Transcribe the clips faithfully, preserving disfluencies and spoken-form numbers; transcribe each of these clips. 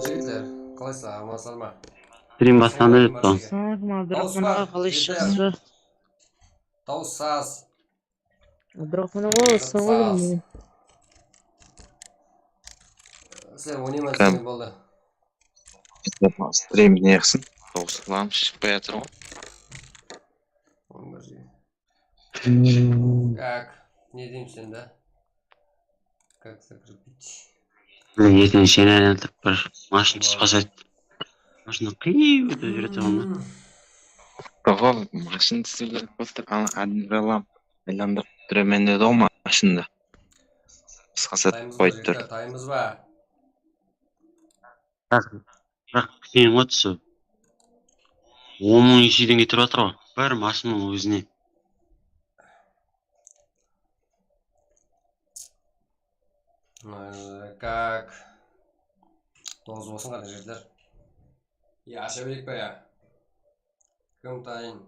Jigitler, qalaysızlar, amansızlar ma? Strim baslandı dep turman. Assalamu aleykum, Abduraxman aǵa, qalayshısız? Dawıs saz. Abduraxman aǵa, assalamu aleykum. Sizler oynayman desem boldı. Strim ne qılsın? Dawıs qılamız, shıqpay atır ǵoy. Как? Ne deymiz endi? Как закрепить? Erteń seni aylantıp bir mashın túsip qalsa. Mashın qıyıp ótip júretuǵın. Oǵo, mashın túsip júrip otır, ana admiral aylandırıp túremen dedi ǵo mashındı. Qısqası qoyıp tur. Taymız ba? Biraq, biraq qıyın ǵoy túsi. On mıń iyishiden ketirip atır ǵoy. Bir mashınanıń ózine. Как? Toǵız bolsın ǵana, jigitler. Ya, asha bereyik pa, ya? Kim tayın?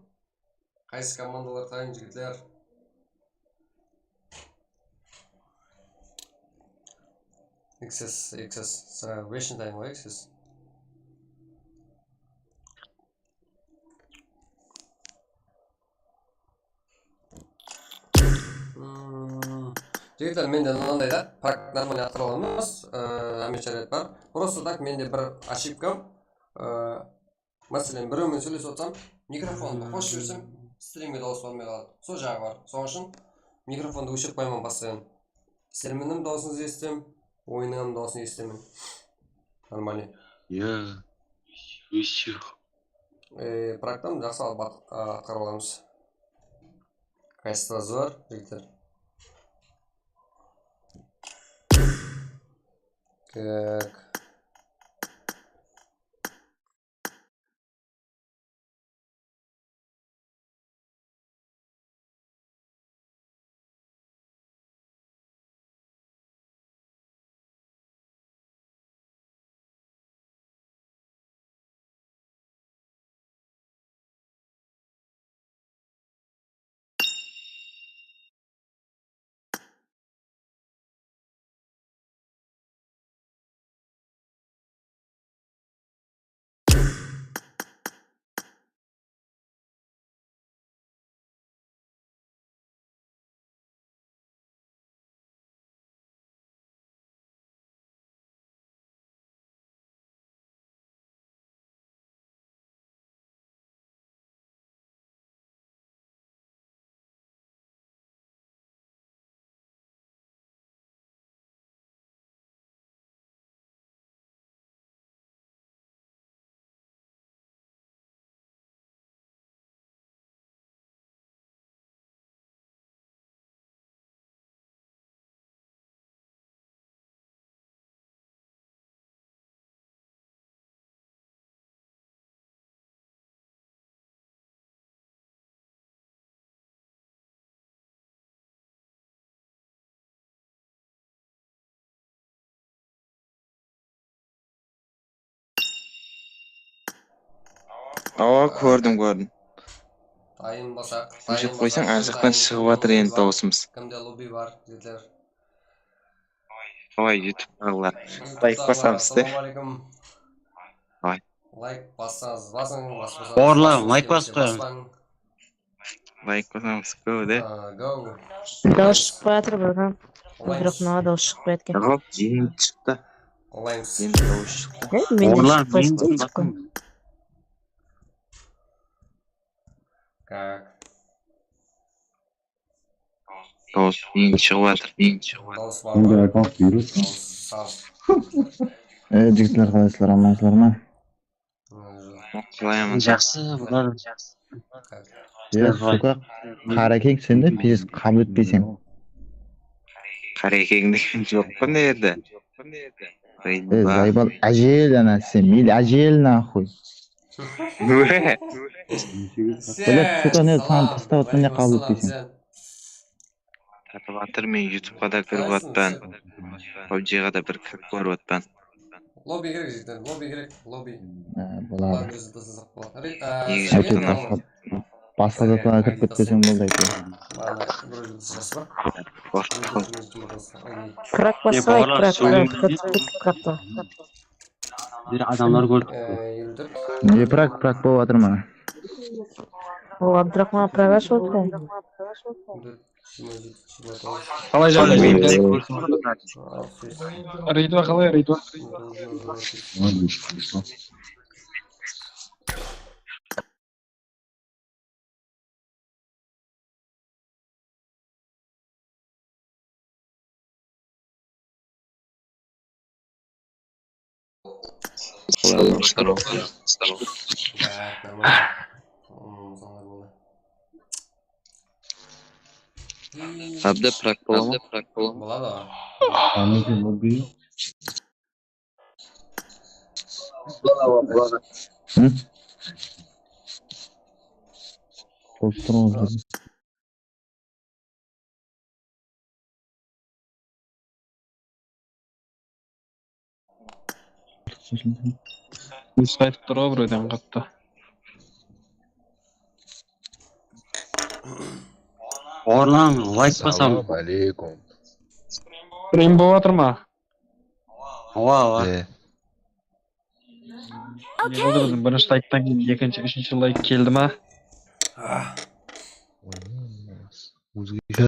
Qaysı komandalar tayın, jigitler? X S, X S, sıraylı, вечно tayın ǵoy, X S. Hmm, jigitler, mende mınanday da, праг нормальный atqara alamız, hámme sháráit bar. Просто так mende bir oshibkam, e, Máselen, birewmen sóylesip otırsam, mikrofondı qosıp jibersem, strimge dawıs barmay qaladı. Sol jaǵı bar. Sonıń ushın mikrofondı óshirip qoyaman постоянно. Sizlerdiń hám dawısıńızdı esitemen, oyınıń hám dawısın esitemen. Нормально. Ya, ещё. E, прагtan jaqsı alıp at-, a, atqarıp alamız. Kachestvosı bar, jigitler. Так. Awa, kórdim, kórdim. Tayın basaq, tayın basaq. Qoysań, arjaqtan shıǵıp atır endi dawısımız. Kimde lobby bar, jigitler? Oy, YouTube ǵallar. Layk basamız de. Assalamu aleykum. Oy. Layk bassańız basıń, baspasańız. Orlar, layk basıp qoyıń. Layk basamız, go de. Go. Dawıs shıqpay atır, birden. Biraq maǵan dawıs shıqpay atken. Hop, endi shıqtı. Endi dawıs shıqtı. Ey, mende shıqpay atken. Как? Dawıs endi shıǵıp atır, endi shıǵıp atır. Dawıs bar ma? Dawıs saz. E, jigitler, qalaysızlar, amansızlar ma? Qalayaman. Jaqsı, bular. Ya, suka, Qarakeń, sen de pizdes qabıl etpeyseń. Qarakeń degen joq pa mına jerde? E, Zaybal ájel, ana sen, mil ájel, naxuy. Блядь, suka, ne, saǵan tastap atırman, ne qabıl etpeyseń? Tartıp atır, men YouTubeqa da kirip atpan. PUBGǵa da bir kirip kórip atpan. Lobby kerek, jigitler, lobby kerek, lobby. Ha, boladı. Egiz jaqtan basqa zatlarǵa kirip ketpeseń boldı, áytewir. Prag baslayıq, Prag, Prag, Prag, Prag. Bir adamlar kórip turıptı. Ee, Yıldırım. Ne prak, prak bolıp atır ma? O, Abduraxman prak ashıp atır. Qalay jaǵday? Reyd ba, qalay reyd ba? Здорово, здорово. Bári normal. Tamam, insanlar boldı. Abde prak bola ma? Boladı ǵoy. Anısı lobby. Hı? Qosıp turıń. Nusqa aytıp tur ǵoy birewden qattı. Orlan, layk basam. Salam aleykum. Stream bolıp atır ma? Awa, awa. E. Okey. Birinshi layktan keyin ekinshi, úshinshi layk keldi ma? Ah. Ózgeshe.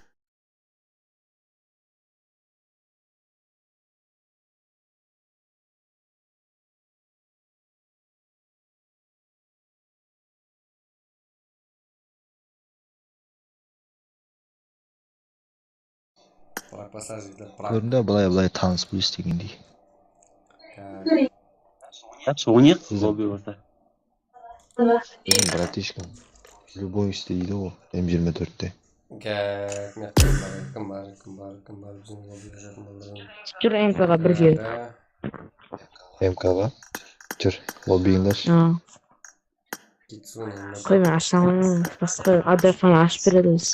Prak basar jigitler, prak. Kórdiń be, bılay, bılay tanıs bilesiz degendey. Yaqshı, oynayıq, lobby orta. Biziń bratishkam любой isteydi ǵoy, M jigirma tórtte. Gáp, mıyaqta kim bar, kim bar, kim bar, kim bar, biziń lobby jazatın balalar. Júr, M K ǵa birge. M K ǵa? Júr, lobbyindash. Qoy, men ashaman, basqa adayxana ashıp beredi ózi.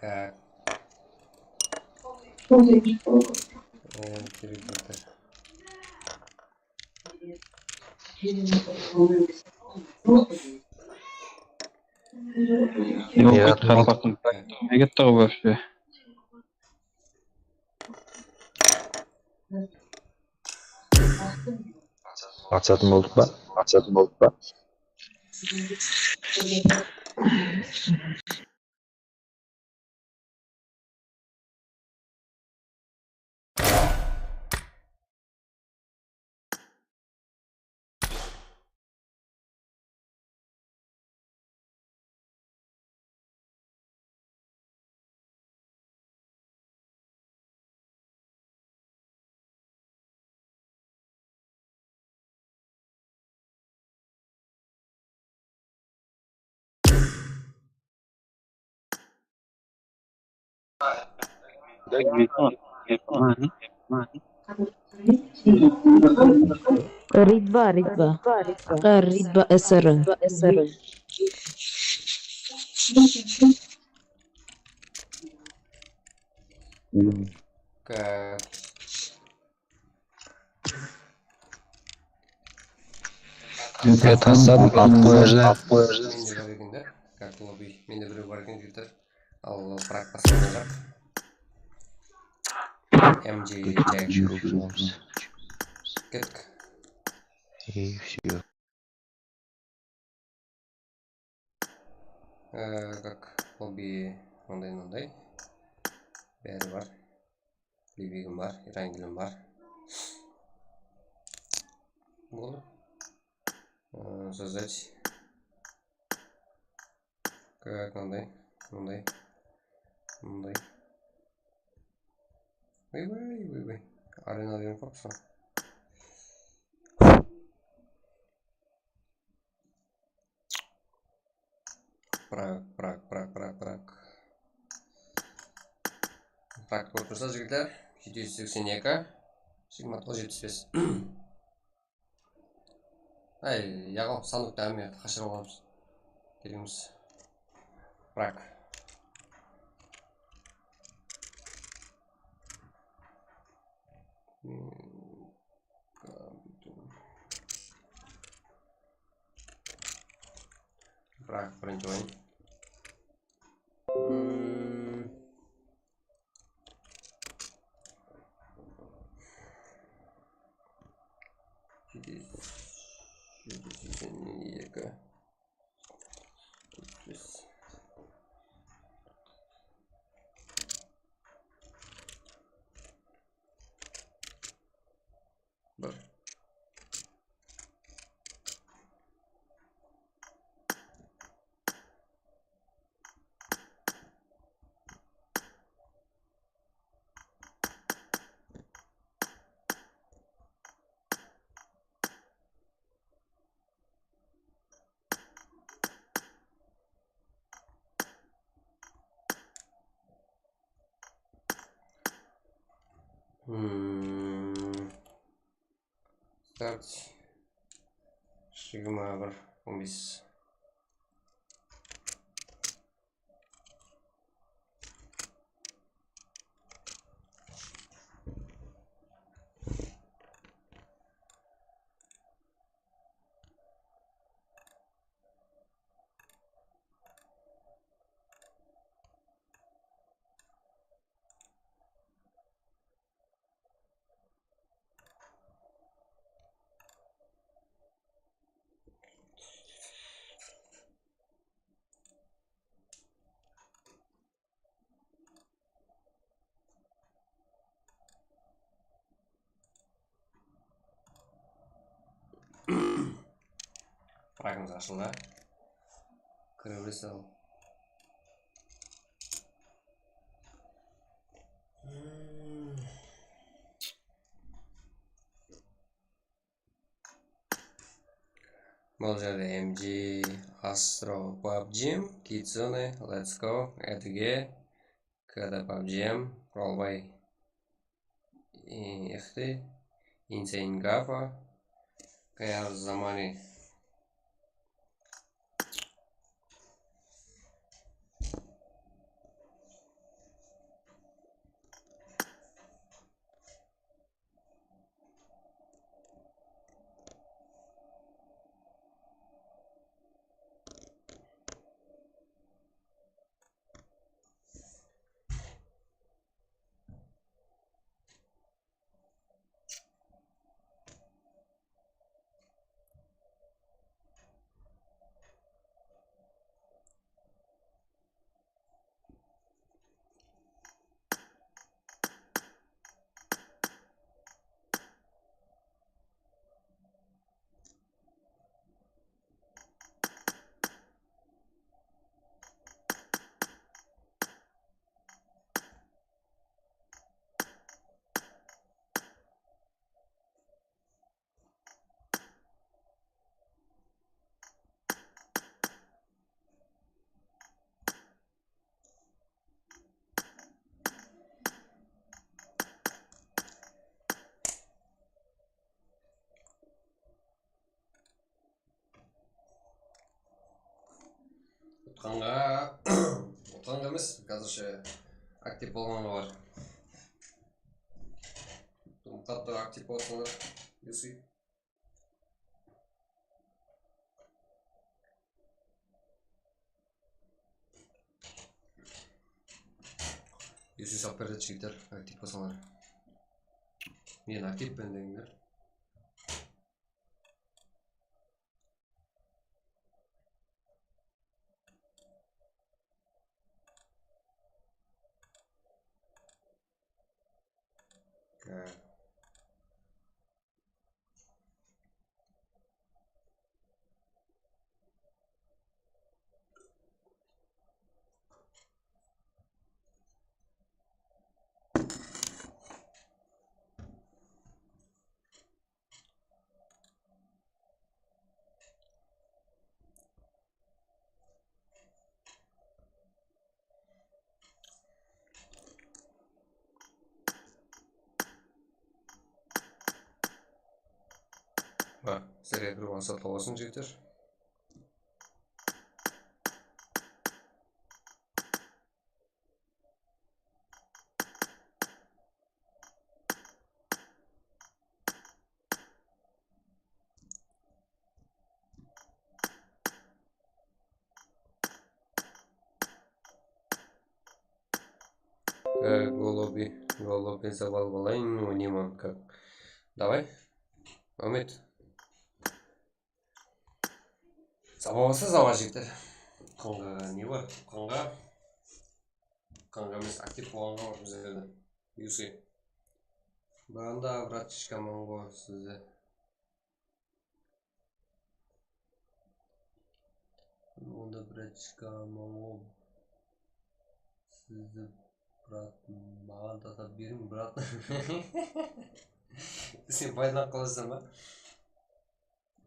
Как? Э, перепутал. Yoq, qarpaqtın. Nege tıǵıp вообще? Atsatın boldıq pa? Atsatın boldıq pa? Ritba, Ritba. Qa, Ritba S R. Ka- Men tasladım, alıp qoyar. Mende bar eken da, как lobby. Mende birew bar eken, jigitler. Al, prak baslanajaq. M J Jack. Kettik. И всё. Ee, как lobby mınday, mınday. Bári bar. Libigim bar, Irangilim bar. Boldı. Ee, sozdать. Как mınday, mınday. Mınday. Vay, vay, vay, vay. Arena degen qurıpsın. Prak, prak, prak, prak, prak. Prak kórip tursa, jigitler, jeti júz seksen eki, jigirma toǵız jetpis bes. Ay, yaǵo, sandıqtı hámme qashırıp alamız. Kelemiz. Prak. Hmm. Prag birinshi oyın. Hmm. Jeti júz seksen eki. Bir. Hmm. Start. Jigirma bir on bes. Pragımız ashıldı. Kire beresiz. Hmm. Bul jerde M G, Astro, PUBG, Kitsune, Let's Go, Edge, K D PUBG, Rollbay, Exte, Insane Gafa, K R Zamani. Utqanǵa, utqanǵa emes, házirshe aktiv bolǵanǵa bar. Qattıǵa aktiv bolsańlar, Yusi. Yusi sap beredi, jigitler, aktiv bolsańlar. Men aktivpen degińler. Sizlerge bir mańsat bolsın, jigitler. Golobi, golobi, zaval balayın, oynayman, kak. Davay. Áwmet. Sabaq baslasın, awa jigitler. Qanǵa ne bar? Qanǵa, qanǵa emes, aktiv bolǵanǵa bar bizlerde. Yusi. Branda, bratishka, mango sizde. Onda bratishka, mango sizde, brat, maǵan tasap beriń, brat. Sen paydalanıp qalasań ba?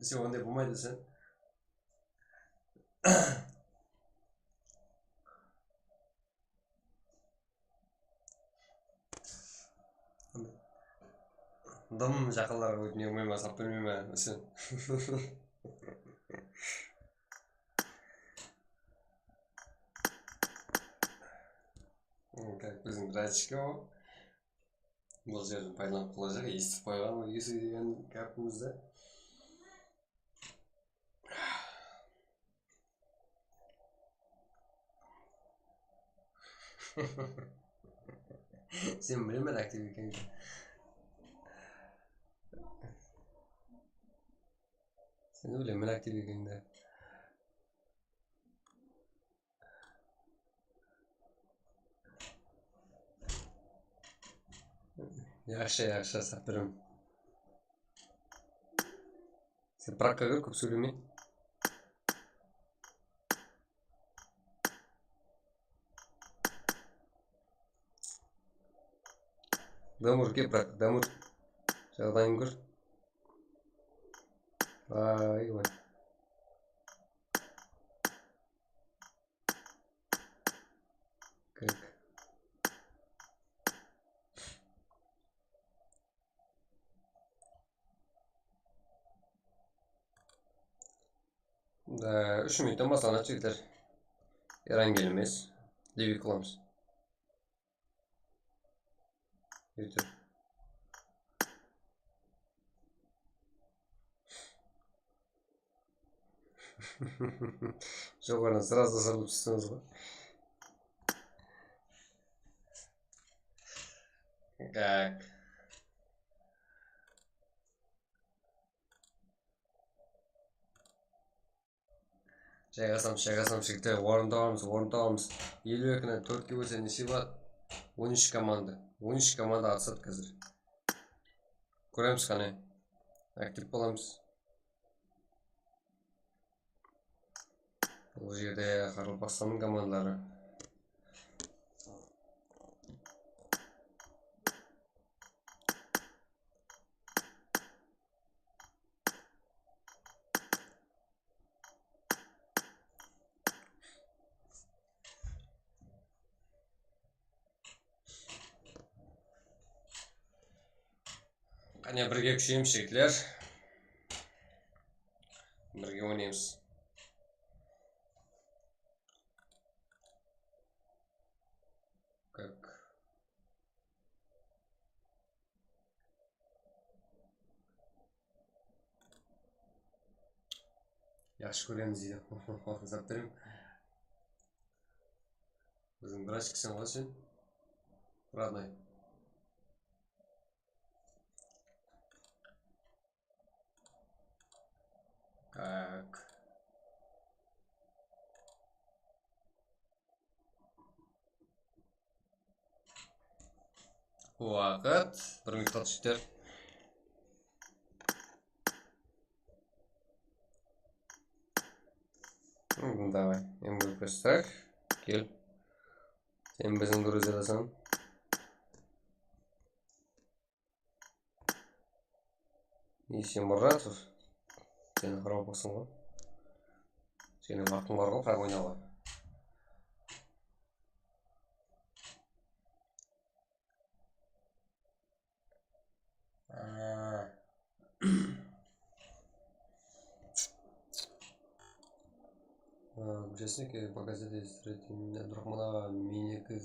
Sen onday bolmaydı sen. Dım jaqınlarǵa ótine qoyma, sap bermeyme, sen. Как bizdiń bratishka o. Bul jerden paydalanıp qalajaq, esitip qoyǵan ol esi degen gápimizdi. Sen bilemen aktiv ekeningdi. Sen bilemen aktiv ekeningdi. Yaqshı, yaqshı, Sapirim. Sen brakka kir, kóp sóyleme. Damur, kel, brak, Damur. Jaǵdayın kór. Ay, ay. Kir. Da, úsh minuttan baslanadı, jigitler. Erangel emes. Debut qılamız. Jigitler. Joqarıdan srazı ısırılıp tústińiz ǵoy. Tak. Jayǵasamız, jayǵasamız, jigitler, orın tabamız, orın tabamız. Eliw ekiden tórtke bólse neshe boladı? On úsh komanda. On úsh komanda atısat házir. Kóremiz qáne. Aktiv bolamız. Bul jerde Qaraqalpaqstannıń komandaları. Qáne, birge kúsheymiz, jigitler. Birge oynaymız. Kak. Yaqshı kóremiz deydi. Zap berem. Biziń bratishkaseń ǵoy sen. Родной. Так. Waqıt. Bir minut qaldı, jigitler. Hmm, davay. Endi kórsek. Kel. Sen biziń Gruziyadansań. Esemuratov. Sen Qaraqalpaqsıń ǵoy. Seniń haqqıń bar ǵoy, biraq oynawǵa. Gúljasin aka, показать ettiredi. Abduraxman aǵa, meniki,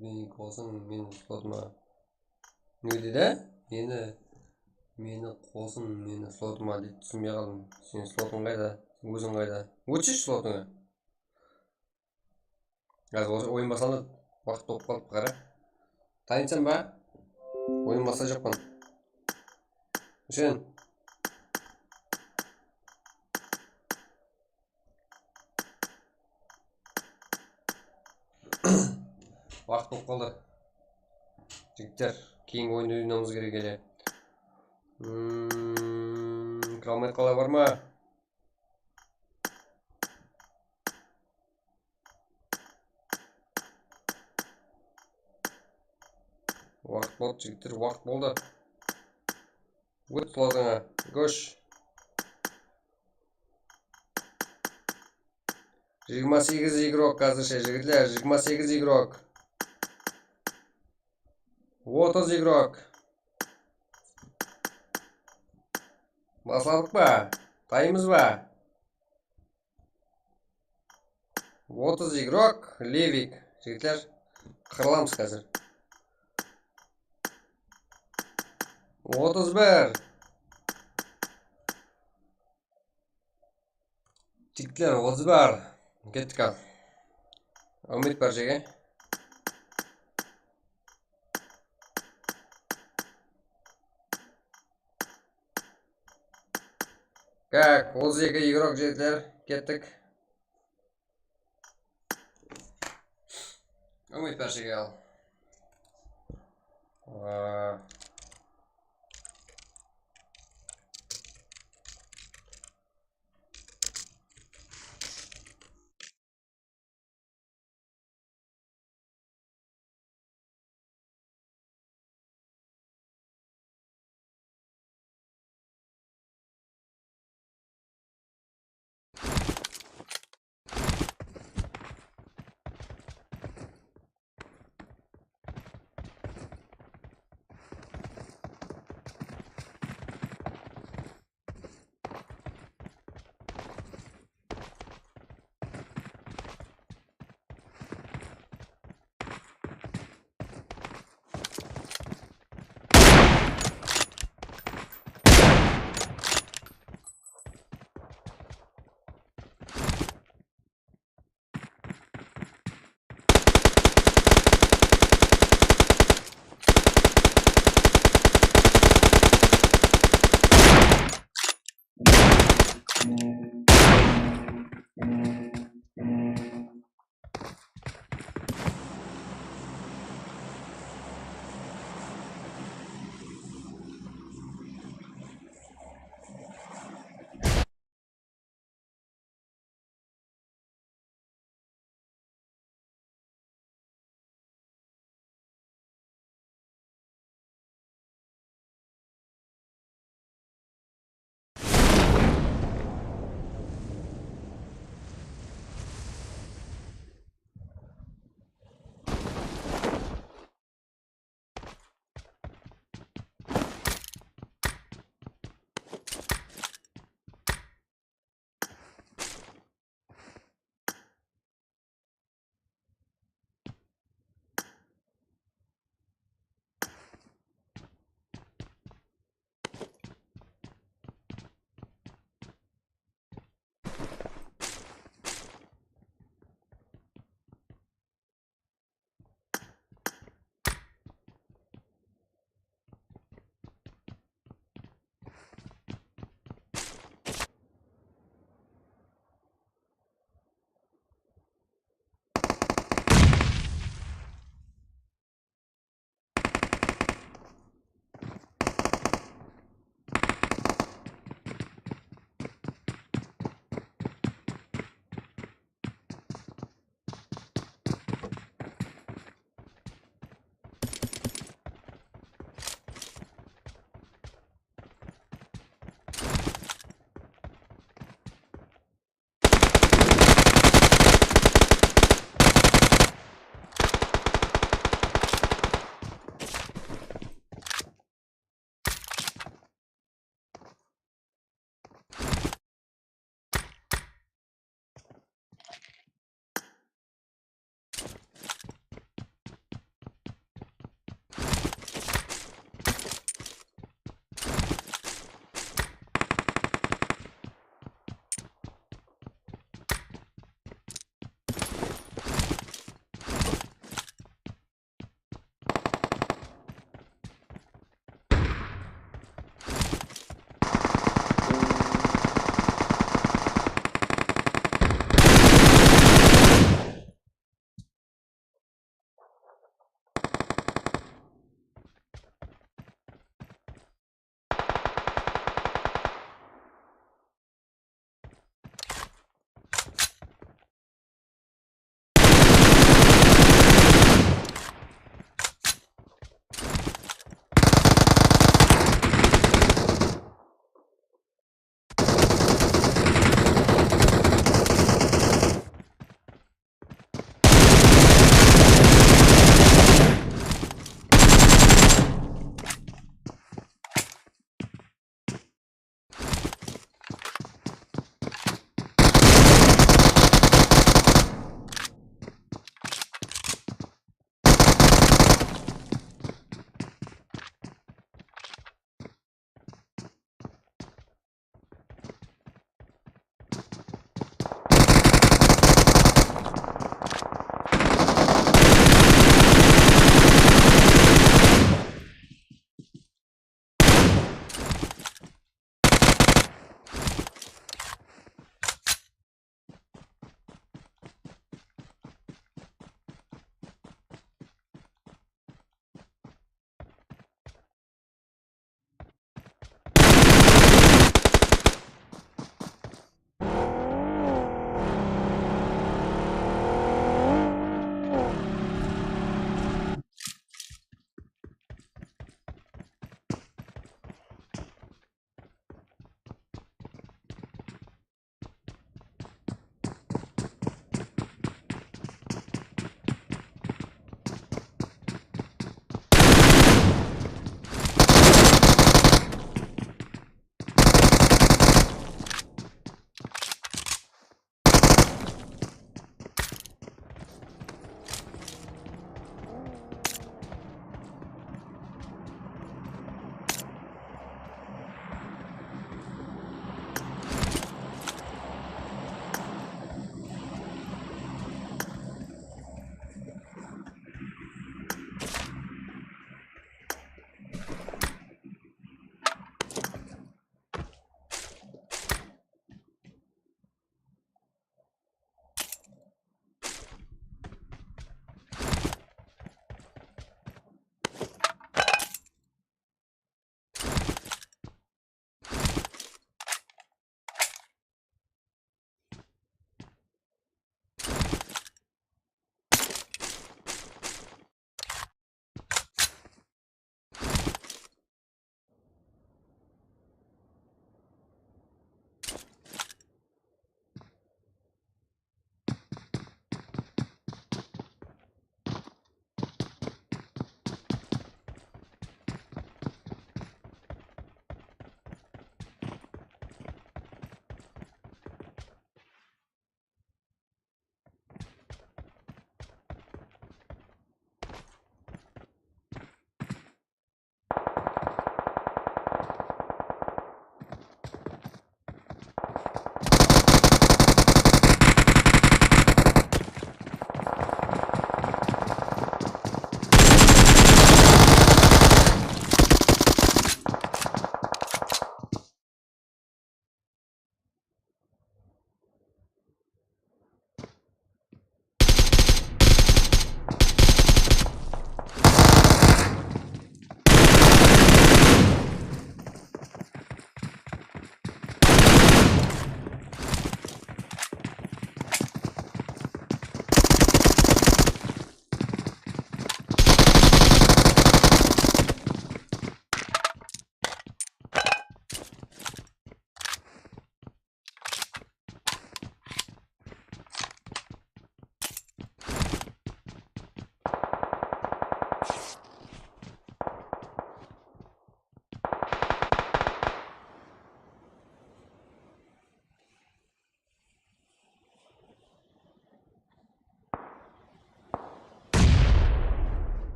meniki qosıń, meniń slotıma. Ne dedi? Meni, meni qosıń, meni slotıma deydi, túsinbey qaldım. Seniń slotıń qayda? Óziń qayda? Ótshi slotıńa. Házir oyın baslanadı. Waqıt bolıp qalıptı, qara. Tayınsań ba? Oyın basa joqpan. Húseyin. Waqıt bolıp qaldı. Jigitler, keyingi oyındı oynawımız kerek ele. Hmm, kira almay qalay bar ma? Waqıt boldı, jigitler, waqıt boldı. Ót, Plazańa, gósh. Jigirma segiz igrok házirshe, jigitler, jigirma segiz igrok. Otız igrok. Basladıq pa? Taymız ba? Otız igrok, Levik. Jigitler, qırılamız házir. Otız bir. Jigitler, otız bir. Kettik al. Úmit bar jege. Kak, otız eki igrok, jigitler. Kettik. Úmit bar jege al. Aa.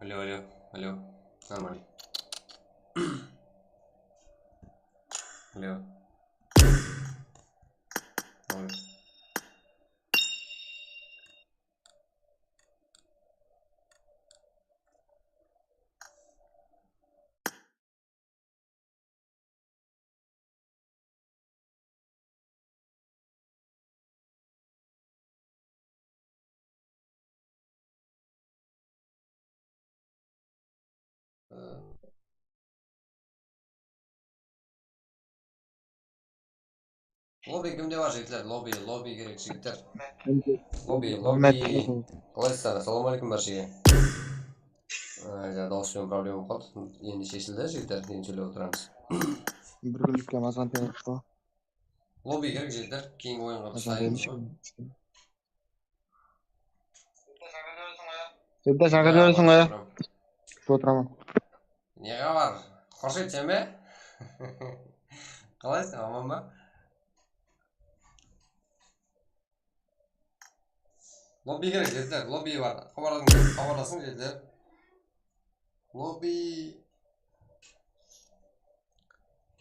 Alo, alo, alo. Nормально. Alo. Alo. Lobby kimde bar, jigitler? Lobby, lobby kerek, jigitler. Lobby, lobby. Qalaysızlar? Assalawma aleykum bárshege. Ay, ja, dawıs penen problema bolıp qaldı. Endi sheshildi, jigitler. Endi sóylep otıramız. Bir kúnlikke Ramazan penen qo. Lobby kerek, jigitler. Keyingi oyınǵa biz dayınbız ǵoy. Evde jańa júresiń ǵoy. Kútip otıraman. Ne xabar? Xurshid, sen be? Qalaysıń, aman ba? Lobby kerek, jigitler, lobby bar. Xabarlasıń, xabarlasıń, jigitler. Lobby.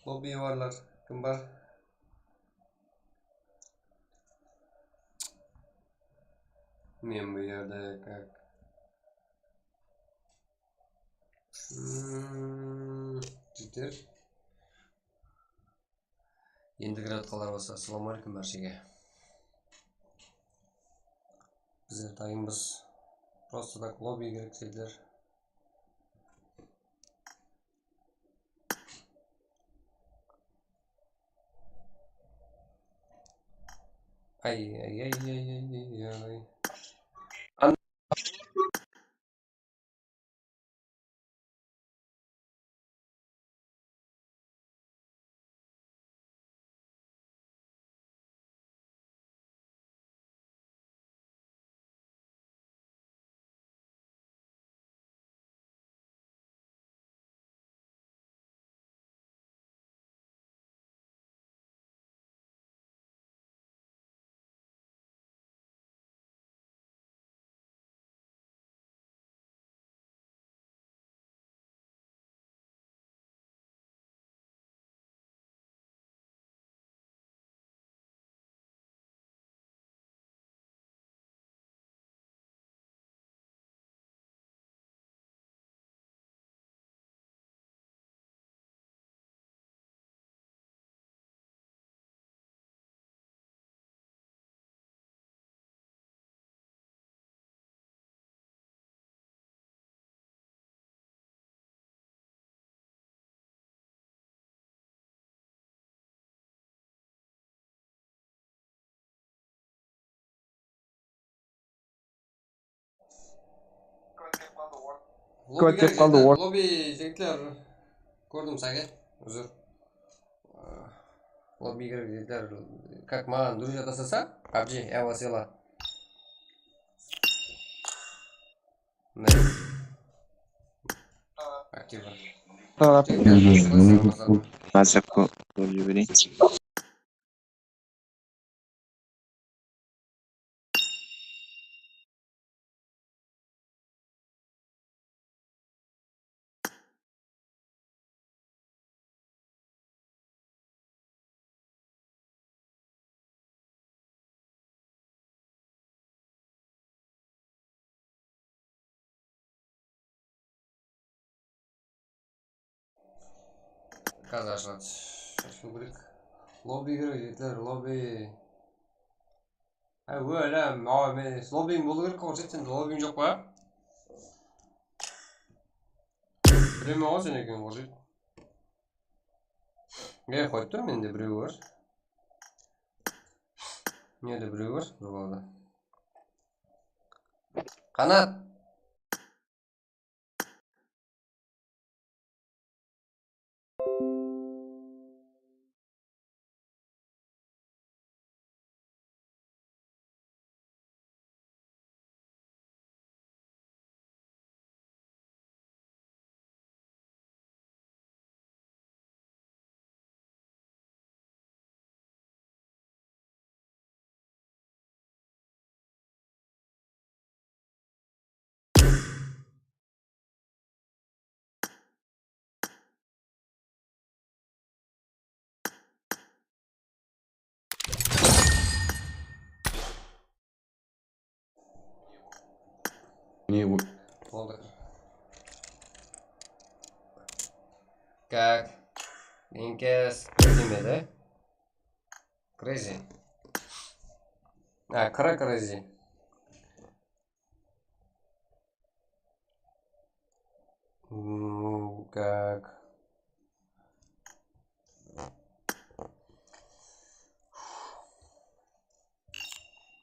Lobby barlar. Kim bar? Men bu jerde kak. Hmm, jigitler. Endi kirip atqanlar bolsa, assalawma aleykum bárshege. Bizler dayınbız. Просто так lobby kerek dediler. Ay, ay, ay, ay, ay, ay, ay. Lobby kirip qaldı, jigitler. Lobby, jigitler. Kórdim, Sage. Uzr. Lobby kirip, jigitler. Как maǵan, друзья, tasasa? PUBG, я вас вела. Mine. Aktiv. Házir qoyıp jibereyin. Házir ashıladı. Ashılıw kerek. Lobby kerek, jigitler, lobby. Ay, ólem, awa, men lobbim bolıw kerek, Xurshid, sende lobbing joq pa? Bilemen ǵoy sen ekenin, Xurshid. Ne, qoyıp tur, mende birew bar. Mende birew bar, bir balada. Qanat! Boldı. Как? Inkes. Kirmedi. Crazy. А, кра crazy. Ну, как?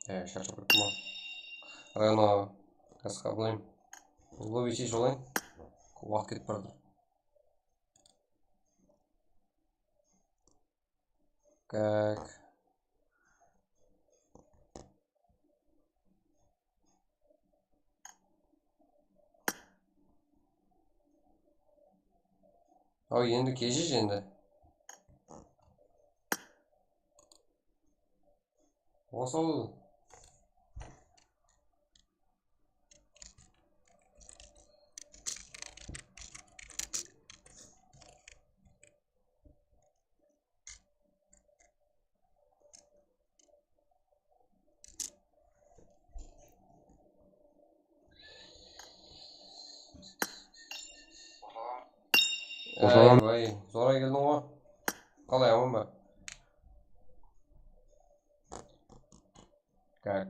Э, sharshap kettim-aw. Reno, kasqa bılayın. Lobby shesh alayın. Waqıt ketip baratır. Как? Aw, endi keshish endi. Osı-aw. Ay, vay, zor keldiń ǵo. Qalay, aman ba? Как?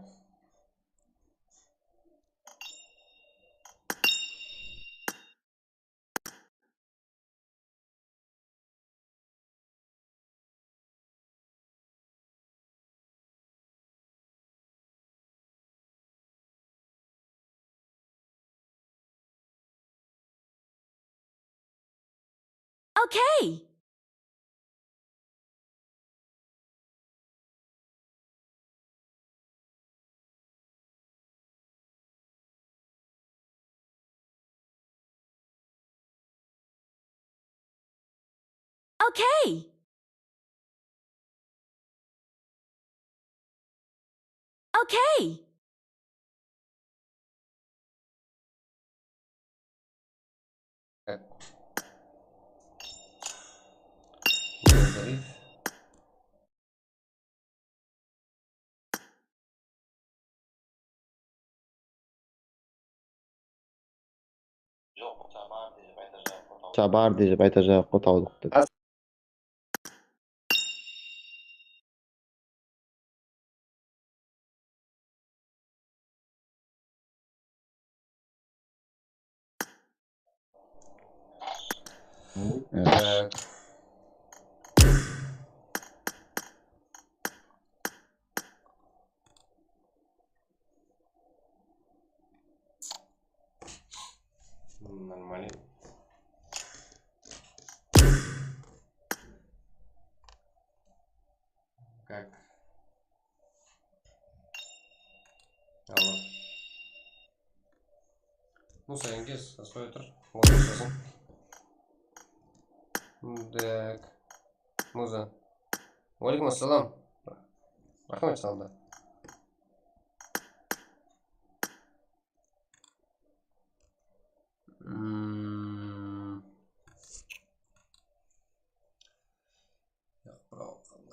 Okay. Okay. Okay. Chabar dejep aytajaq qo tawdıq dep. Нормально. Как? Алла. Musa, enkes, asqoya tur. Oynasasın. Так. Musa. Waleykum assalam. Raxmet, saldı. Hmm. Yoq, birov qaldı.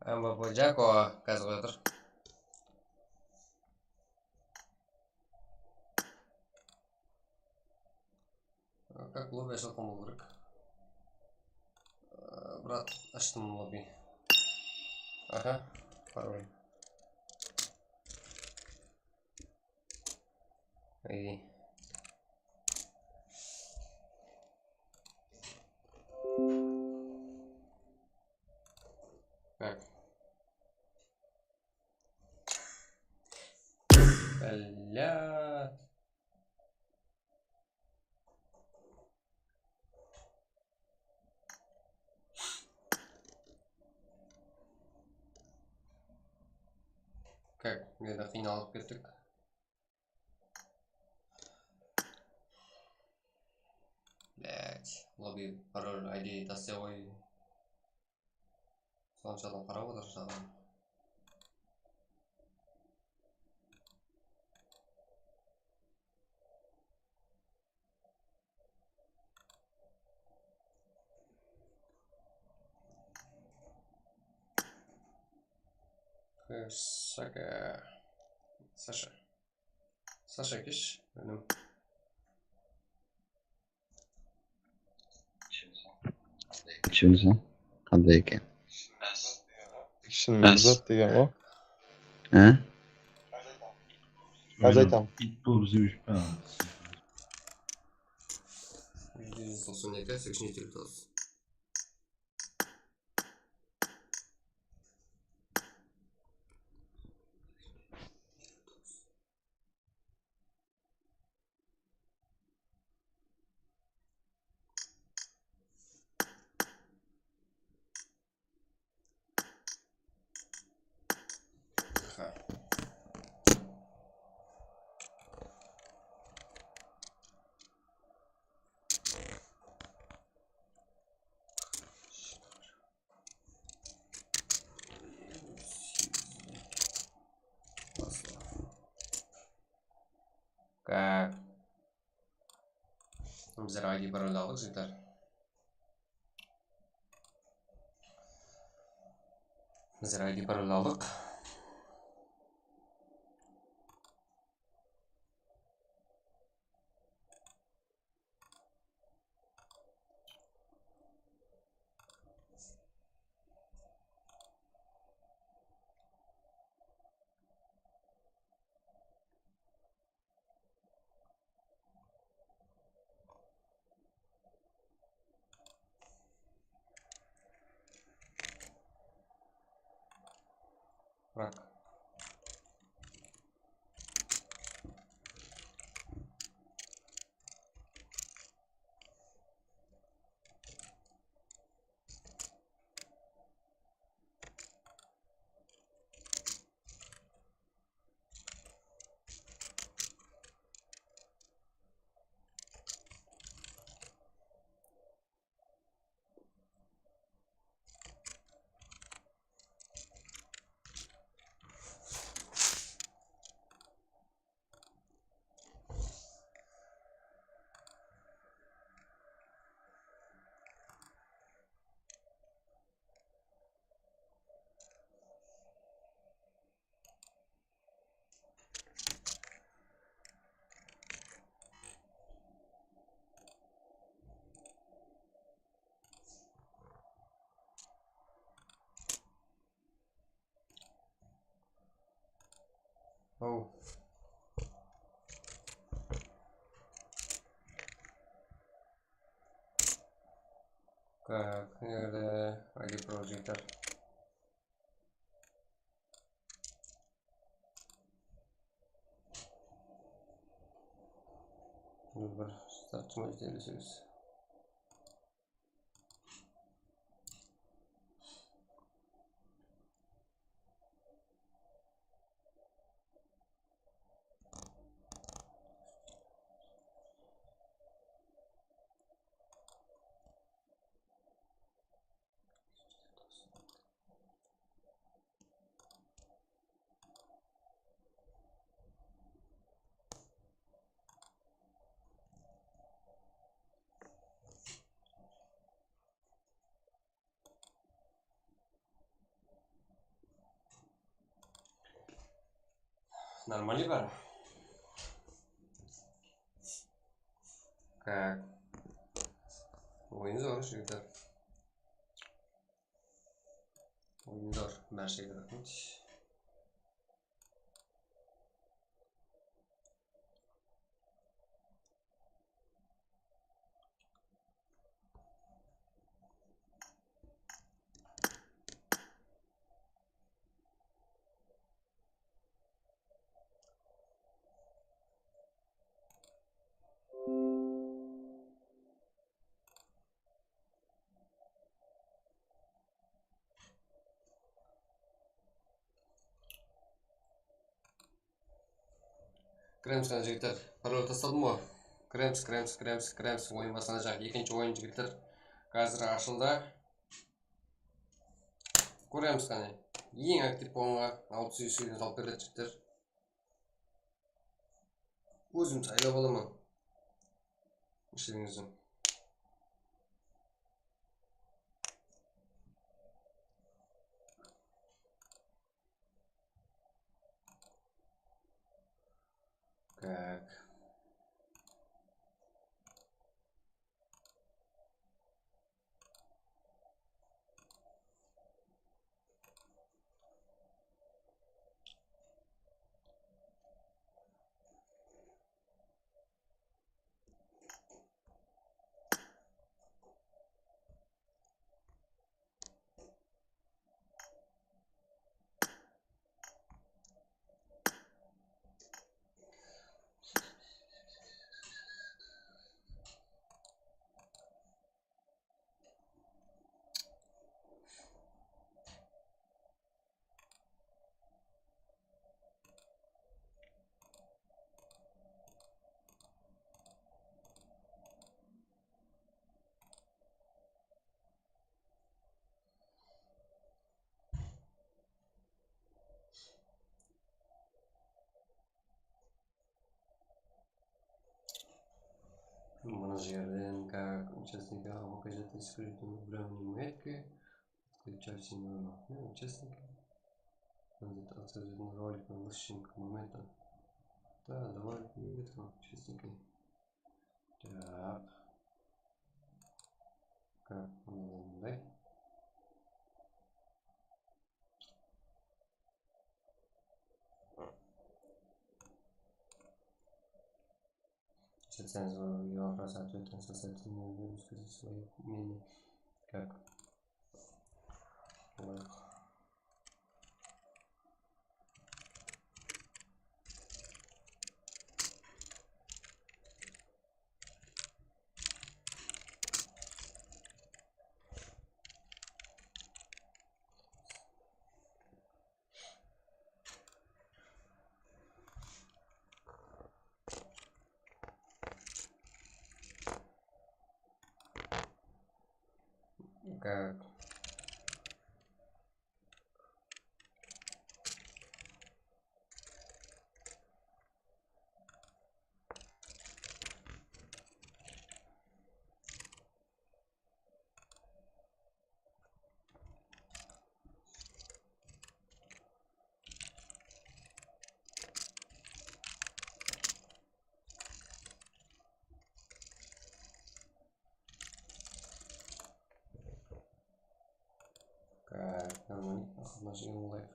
Mbappe, Jako, házir qoya tur. Как lobby ashılǵan bolıw kerek. Brat, ashtım lobby. Aha, пароль. Ey. Так. Бля. Как, mına jerde qıynalıp kettik. Блять, lobby пароль I D taslay qoy. Sonsha adam qarap otır saǵan. Saka. Sasha. Sasha Kish, inim. Kishimiz qanday eken? Kishimiz zat degen ǵoy. Há? Házir aytaman. It bolıp izlep júrip pa? Júz toqsan eki, seksen jeti, toqsan. Как? Bizler I D paroldi aldıq, jigitler. Bizler I D paroldi aldıq. Bırak. Aw. Так, nerede? I D Projector. Bir startçı mı izleydi söz? Нормальный бар. Так. Oyun zor, jigitler. Oyun zor, bárshege raxmet. Kiremiz, qáne, jigitler. Parol tasladım ǵoy. Kiremiz, kiremiz, kiremiz, kiremiz. Oyın baslanajaq. Ekinshi oyın, jigitler. Házir ashıldı. Kóremiz, qáne. Eń aktiv bolǵanǵa altı júz seksen salıp beredi, jigitler. Ózim saylap alaman. Isherińizden. Так. Mına jerden как участники А В К жеті скрытый временем метки. Включать синхронные участники. Будет отсутствовать ролик на высшем момента. Да, давай, участники. Так. Как мынандай. Социальный вопрос ответом создать, ну, высказать своё мнение. Как? Вот. Как? Так, нормально. Aqırına jegen bolayıq.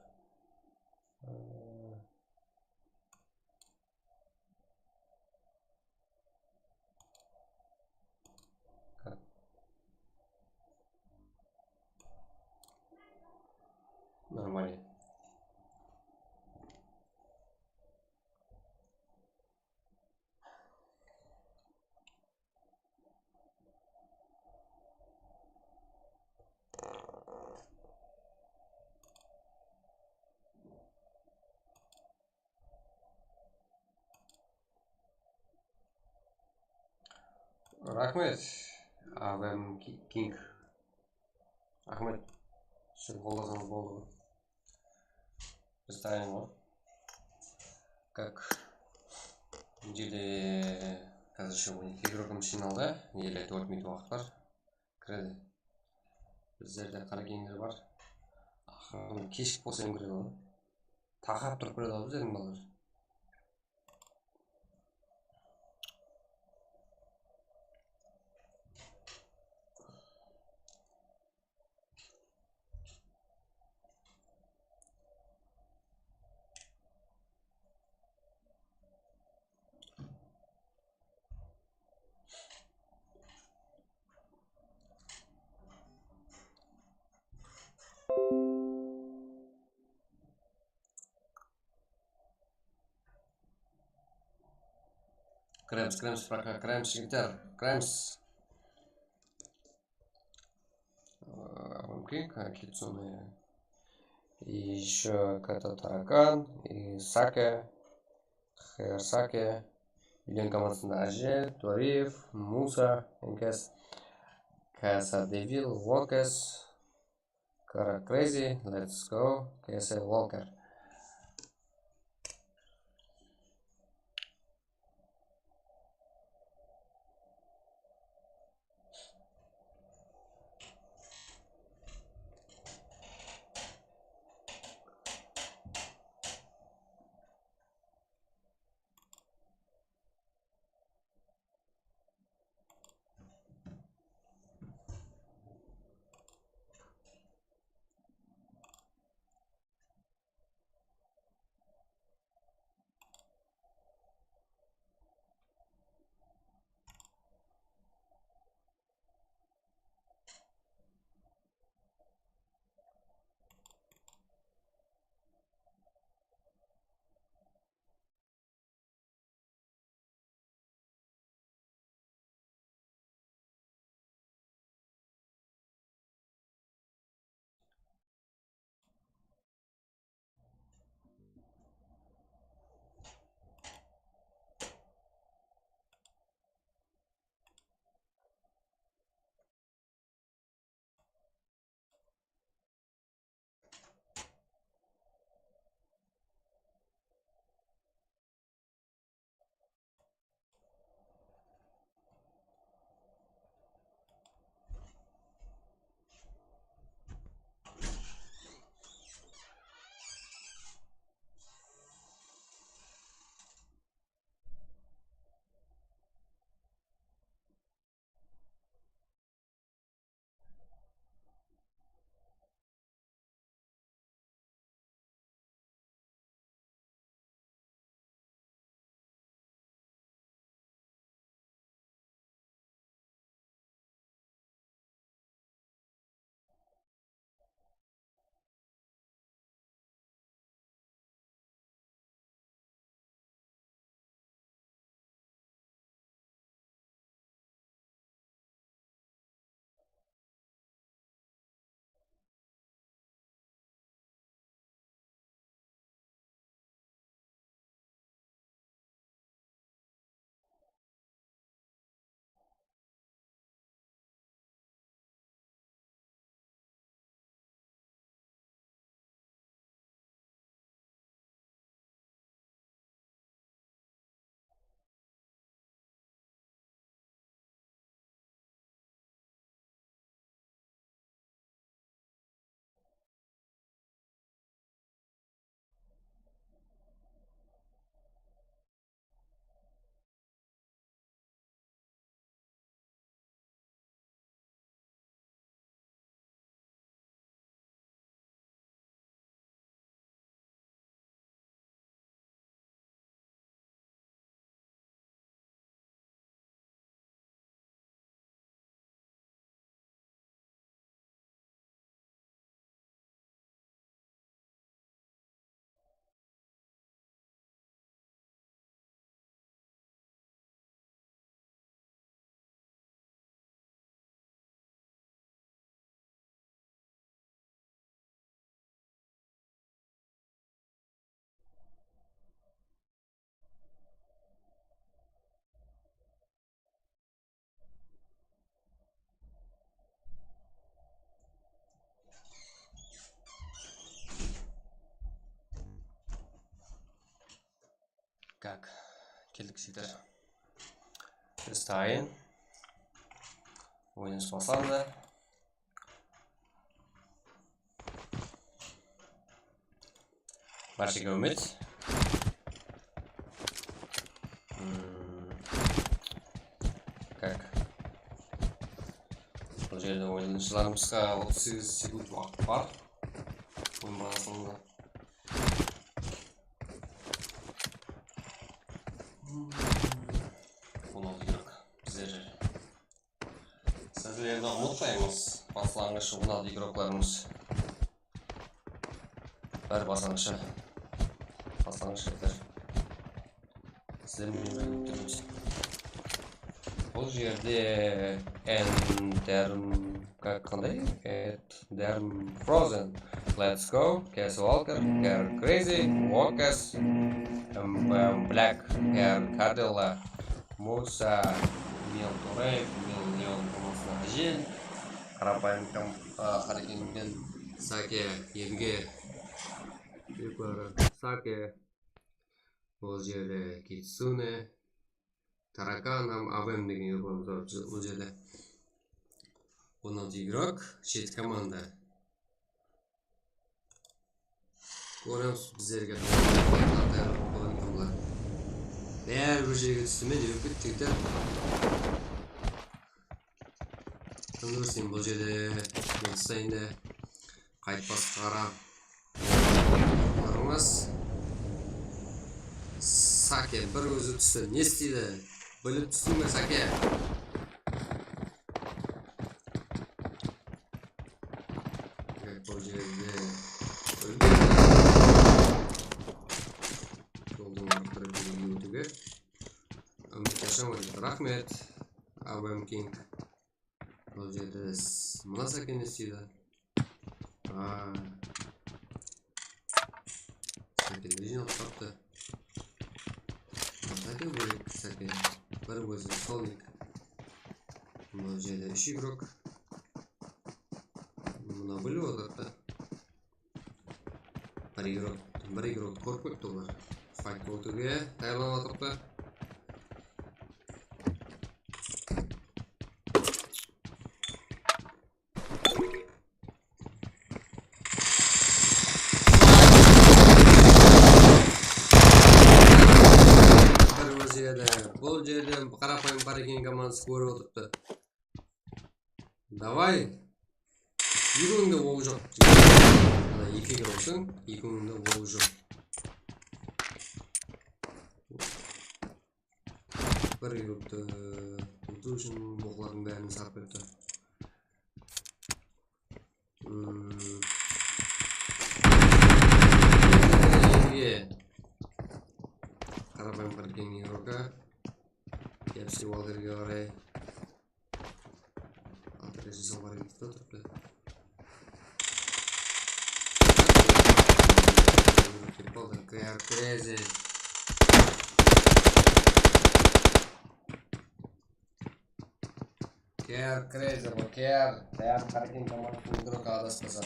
Ee, Нормально. Raxmet, Avem Ki-, King. Raxmet. Siz qollasańız boldı ǵoy. Biz tayın ǵoy. Как mına jerde házirshe on eki igrogımız jıynaldı, ele tórt minut waqıt bar. Kiredi. Bizlerde qara kiyimler bar. Aqırın keshik bolsa ham kiredi ǵoy. Taqırap turıp kiredi ǵoy bizlerdiń balalar. Кремс, кремс, пока, кремс, жігіттер, кремс. Э, Кик, Кицуне. И ещё Ката Таракан, и Саке, Хэр Саке. Юлен командасында Аже, Ториев, Муса, Энкес, Каса Девил, Вокес, Кара Крейзи, Let's Go, К С Л Уолкер. Kak, keldik, jigitler. Biz tayın. Oyınımız baslandı. Bárshege úmit. Hmm. Kak. Bul jerde oyınshılarımızǵa otız segiz sekund waqıt bar. Oyın baslandı. On altı igrok. Bizler sizlerdi umıtpaymız. Baslanǵısh on altı igroklarımız. Bári baslanǵıshı. Baslanǵısh jigitler. Sizler menen birge kútemiz. Bul jerde Enderm, qanday? Enderm Frozen. Let's go. Casey Walker, Ker Crazy, Wokas, M B M Black, Ker Kadilla, Musa, Mil Torev, Mil Leon, Tomas Najin, Qarapayım Kam-, a, Hareketten Sake, Evge, Sake, bul jerde Kitsune, Tarakan hám Abem degen igroklarımız bar bul jerde. On altı igrok, jeti komanda. Kóremiz, bizlerge tayarlap qoyǵan ekenler. Bári bir jerge tústi me, ne bolıp ketti, jigitler? Kimdi bilsin, bul jerde Menstayında qaytpas qara. Barmaz. Sake bir ózi tústi, ne isteydi? Bilip tústiń be, Sake? Bul jerde joldıń arqarı ótiwge. Úmit qashan, raxmet. Abem King. Bul jerde s-, mına Sake ne isteydi? Aa. Sake ne jıynap taptı? Sake bólek, Sake. Bir ózi Sonic. Bul jerde úsh igrok. Mına bilip otırıptı. Bir igrok, bir igrok kórip qoyıptı olar. Fayt ótiwge tayarlanıp atırıptı. Bir ózi edi. Bul jerde Qarapayım Qareken komandısı kórip otırıptı. Davay. Ekewinde ow joq. Mına eki igroktıń ekewinde ow joq. Bir igroktı utıw ushın oqlardıń bárin sarp etti. Hmm. Qarapayım Qareken igroka. Kepsi Walkerge qaray. Atresi soǵar etip turıptı. Kep qaldı. Ker Crazy. Ker Crazy bu, Ker. Bári Qareken komandasınıń igroki adaspasa.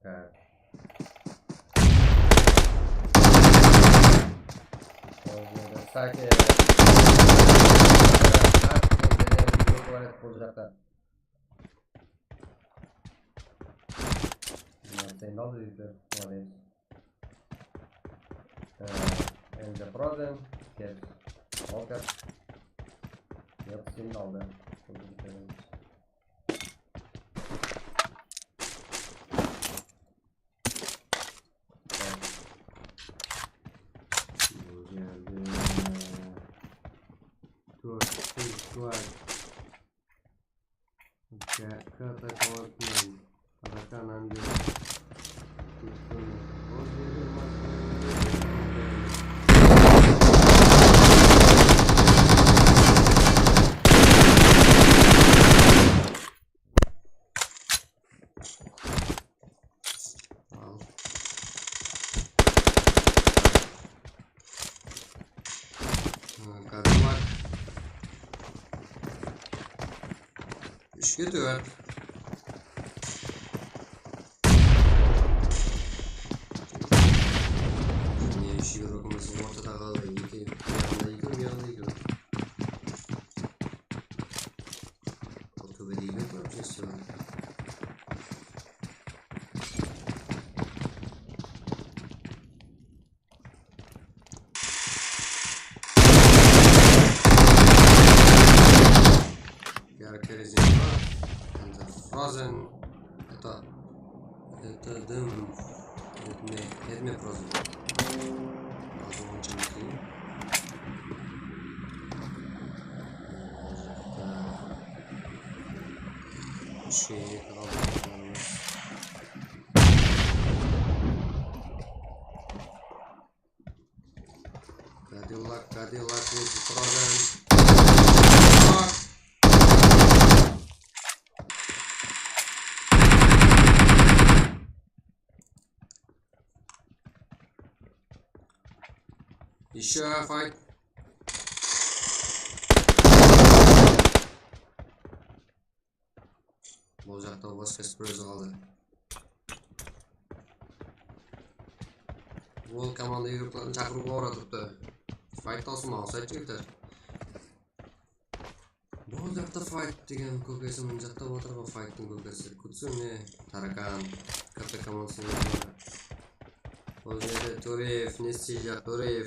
Tak. Sake. Bul jaqta. Sen aldı, molodec. Ee, endi Frozen, Caps, Walker. Yep, sen aldı. Bul jerde tórt, tórt, tórt. Ka-, kata kawatman. Kata kanan de. Al. Ketiver. Ne, shiyberek ortada qaldı. Eki, bu yaǵında eki, bu yaǵında eki. Ol tóbede eki, tóbede eki. Yarı kerezin var. And the frozen. Это, это дым. Это не, это не frozen. Frozen он чем. Şey, Kadillak, Kadillak, Kadillak. Ещё fight. Bul jaqta basqa sprez qaldı. Ol komanda игрокların shaqırıwǵa baraturıptı. Fight tawsılmaǵan sayt jigitler. Bul jaqta fight degen kókesi mına jaqta otır ǵoy, fighttıń kókesi. Kutsune, Tarakan, katta komandasınıń. Bul jerde Toreev, ne isteyjaq Toreev?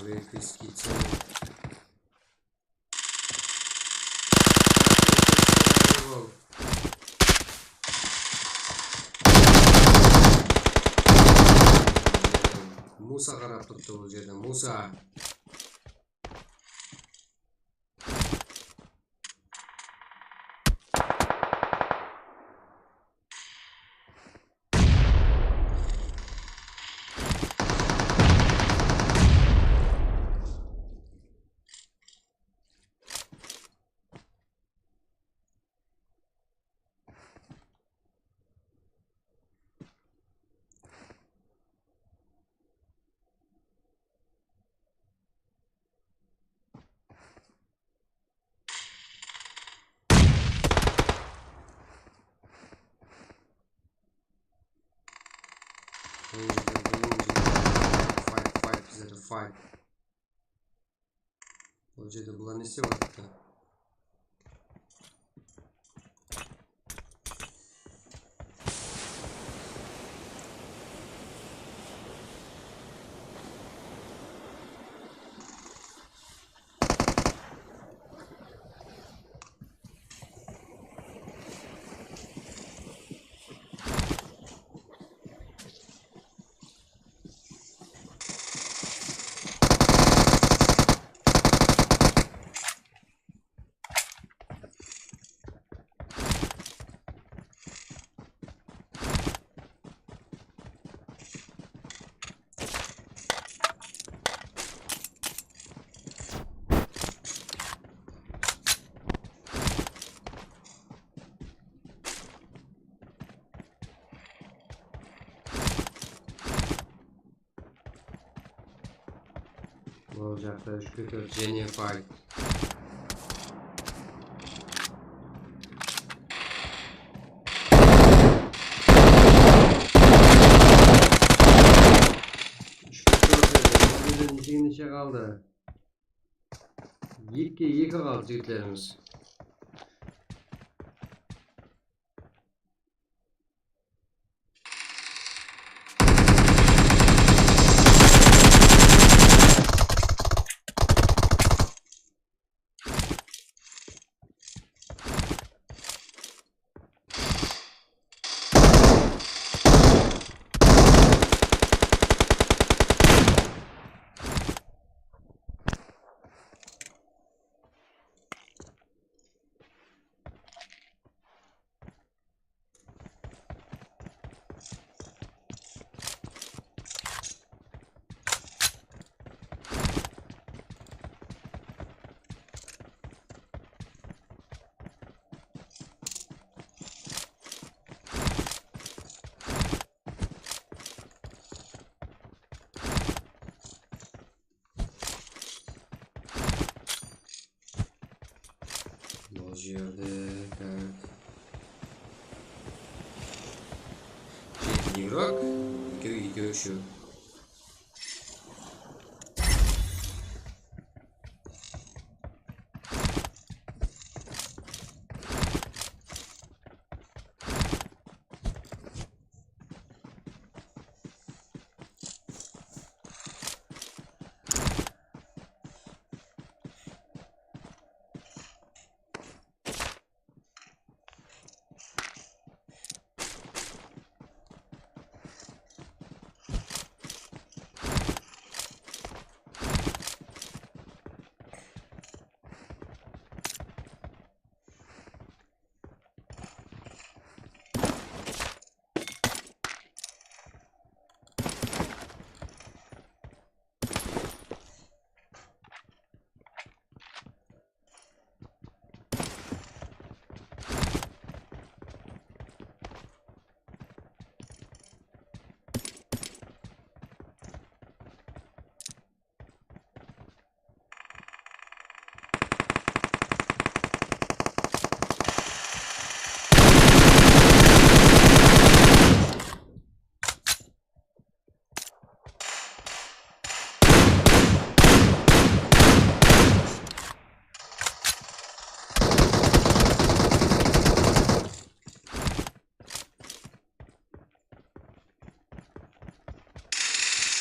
Oleypiskiy cen. Musa qarap turıptı bul jerde, Musa. Fight, fight, bizlerde fight. Bul jerde bular ne istep atırıptı? Bul jaqta úshke tórt jáne fight. Úshke tórt edi. Bul jerde neshe neshe qaldı? Ekige eki qaldı, jigitlerimiz. Yerde, tak. Jeti igrok, ekew, ekew, úshew.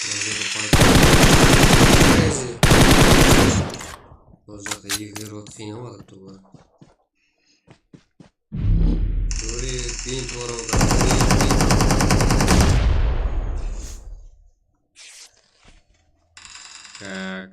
Mına jerde fight. Crazy. Bul jaqta ekiler otı qıynap atırıptı bular. Göre, bint oralda. Так.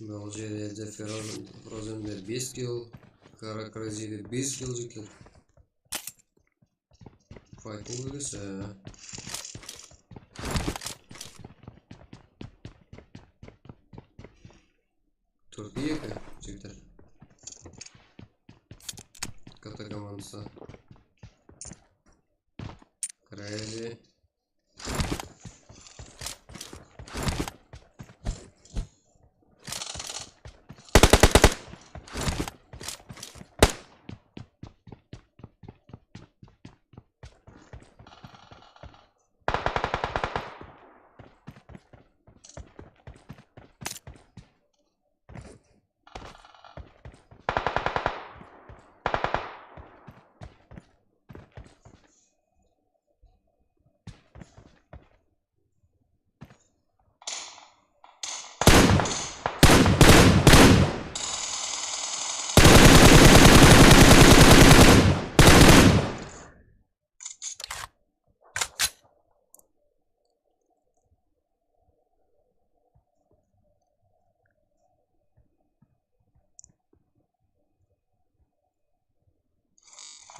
Bul jerde Frozen, Frozenler bes kill, Kara Crazyde bes kill jeter. Faytın kórese. Tórt eki, jigitler. Kata komandası. Crazy.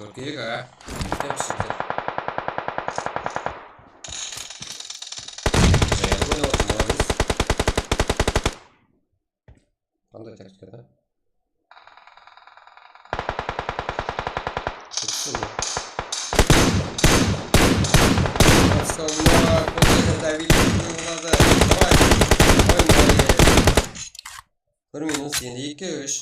Tórt eki, a? Mektem shıqtı. Jayalǵan oynap atır, молодец. Qanday taktika da? Ketsene. Assallar, bul jerde давить etpege boladı. Давай. Oynayıq. Bir minus, endi eki úsh.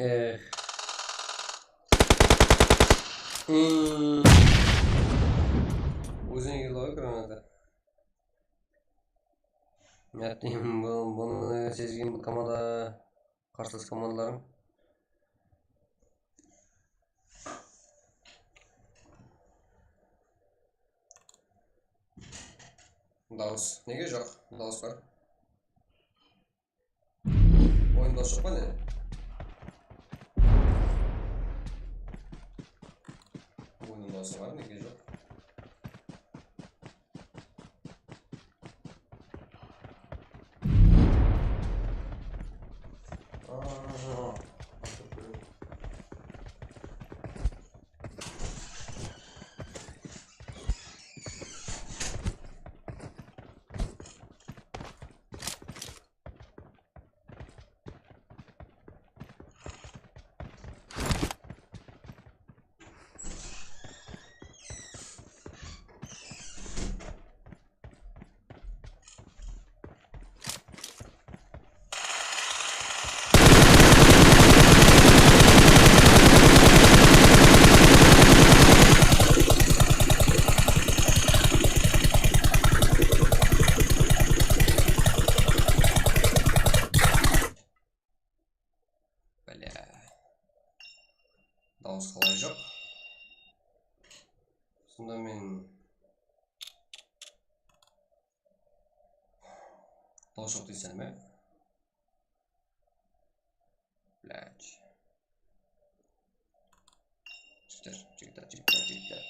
Eh. Hmm. Ózine keldi ǵoy granata. Yaqtıyım, bu, bunı sezgen bu komanda, qarsılas komandalarım. Dawıs. Nege joq? Dawıs bar. Oyın dawıs joq pa ne? Oyın dawısı bar, nege joq? Блядь. Dawıs qalay joq? Sonda men dawıs joq deyseń be? Блядь. Jigitler, jigitler, jigitler, jigitler.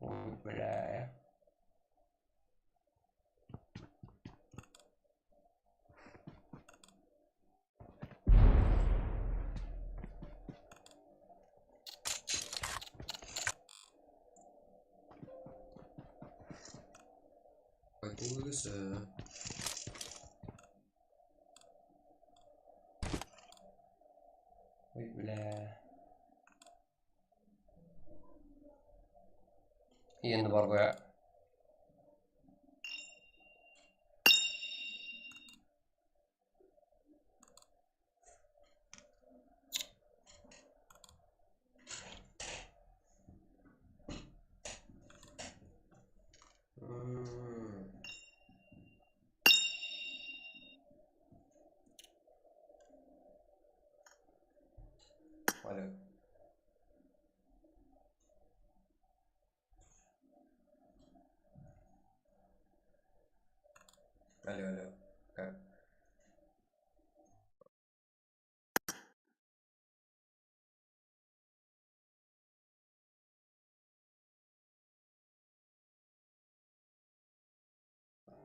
Ой, бля. Ой, bu ózi. Ой, бля. Endi bar qoya. Hmm. Alo. Alo, alo. Ka-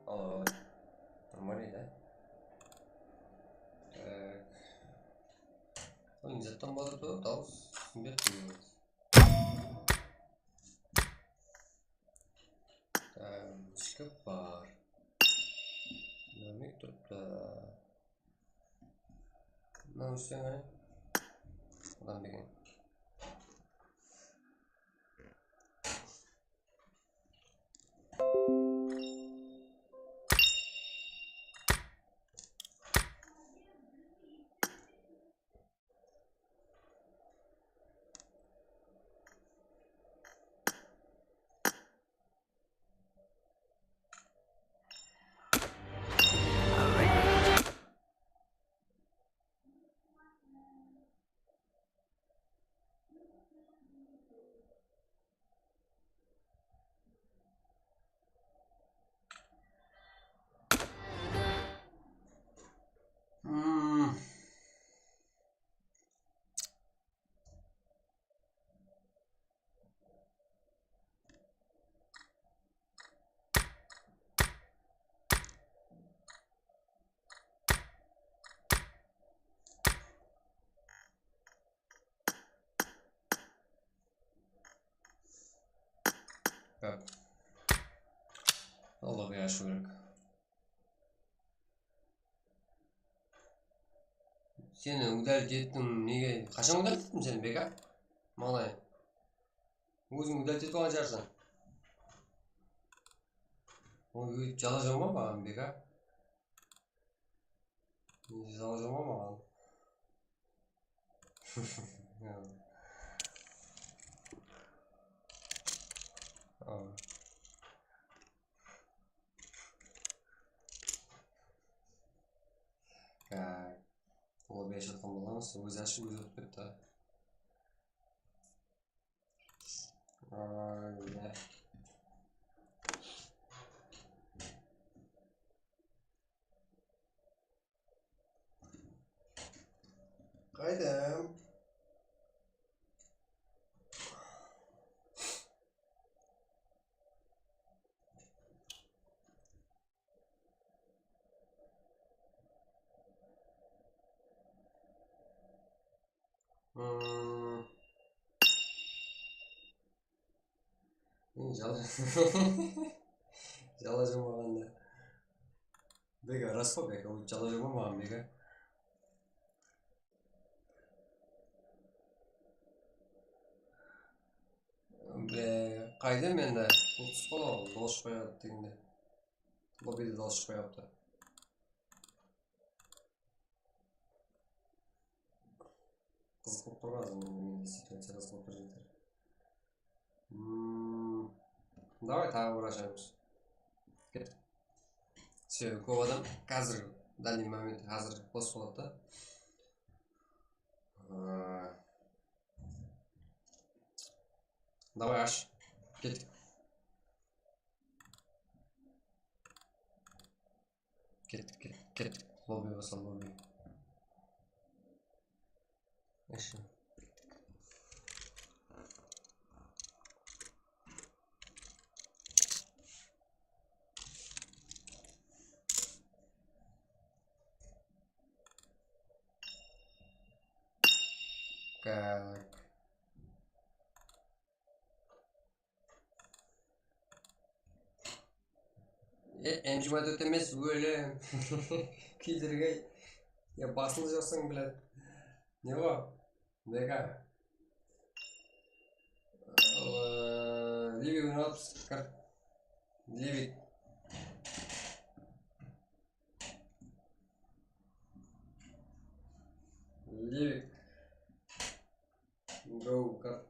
Alo, alo. Нормально, да? Так. Ой, не затtan barıp tur, dawıs. Túsinbey atırman. Так, ishki bar. Nármek turıptı. Mına ósseń, áne. Adam degen. Hmm. Bak. Allahqa yaqshı kerek. Seni udalить ettim, nege? Qashan udalить ettim seni, Beka? Malay. Óziń udalить etip alǵan shıǵarsań. Oy, jala jama maǵan, Beka? Jala jama maǵan? Lobby ashıp atqan bolamız, ózi ashıp ózi ótip ketti. Ay, ya. Qaydım. Hmm. Men jala, jala jamaǵanda. Beka, ras pa, Beka? Ol jala jama maǵan, Beka. Be, qayda mende? Bul tús bola ol, dawıs qoyadı degende. Lobbyde dawıs qoyaptı. Qızıq bolıp tur ǵoy házir mende, mende situaciya qızıq bolıp tur, jigitler. Hmm, davay, taǵı bir ashayımız. Kettik. Sebebi kóp adam házir, данный момент, házir bos boladı da. Aa, davay, ash. Kettik. Kettik, kettik, kettik. Lobby basa, lobby. Eshi. Так. E, M G Matot emes, ólim. Kiydirgey. Ya, basılı jaqsań, блядь. Ne o? Beka. Livik oynadıpsız, kart. Livik. Livik. Go, kart.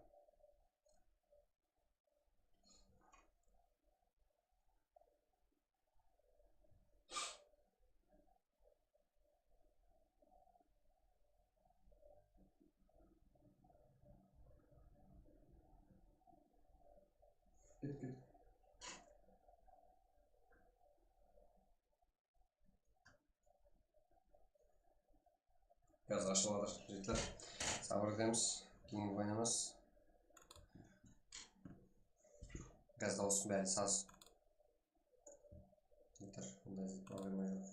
Ket, ket. Gaz ashılıp atır, jigitler. Sabır etemiz, keyin oynaymız. Gaz dawısın bári saz. Jigitler, bunday problema joq.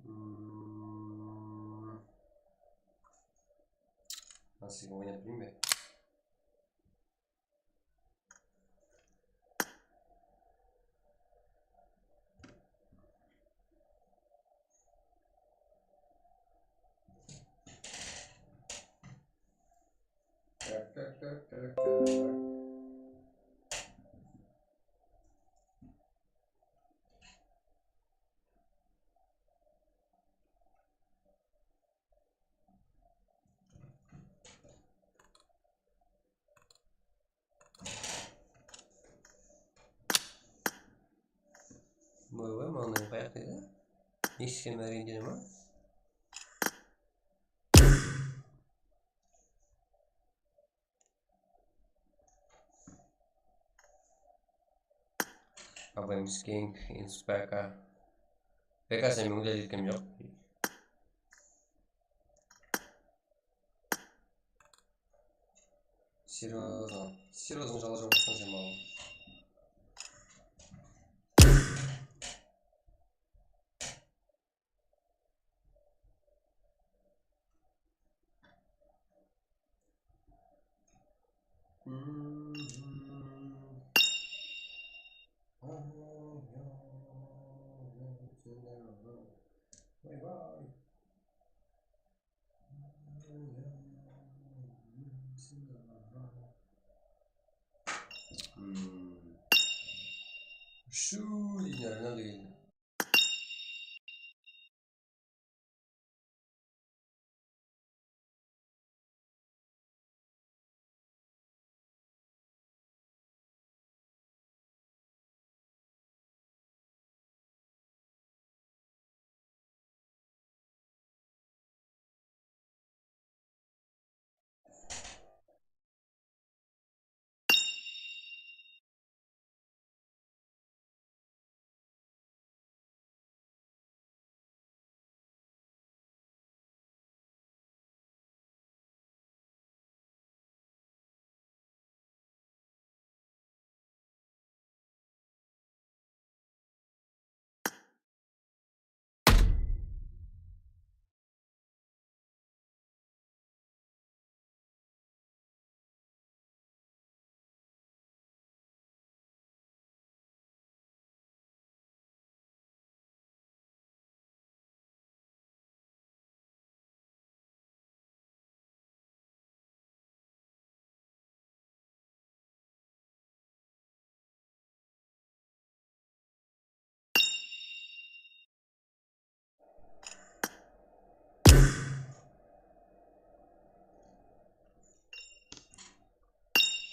Hmm. Nasıl oynap bileyim be? Voy, voy, mınadan qayaq deydi. Eske márendene ma? Abay miskin, inspeka. Beka, sen mende jetkem joq. Серьёзно, серьёзно jala jawıpsań sen maǵan. Shu deydi, Ronaldo keldi.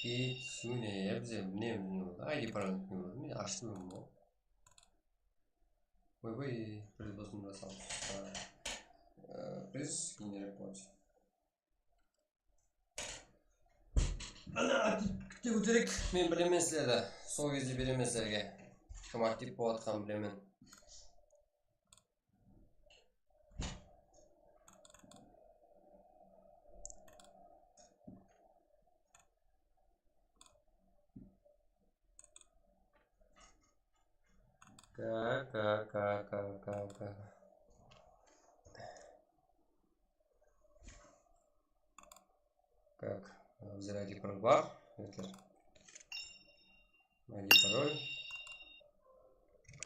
Kitsune, ya bizde ne, ne boldı? I D parolın ne boldı? Men ashtım men bunı. Oy, oy, bir bolsın da sal. Ee, biz keyinirek bolar. Ana, aktiv kúte kóterek. Men bilemen sizlerdi. Sol gezde beremen sizlerge. Kim aktiv bolatqanın bilemen. Ka, ka, ka, ka, ka, ka. Как? Bizler I D parol bar. Bizler I D parol.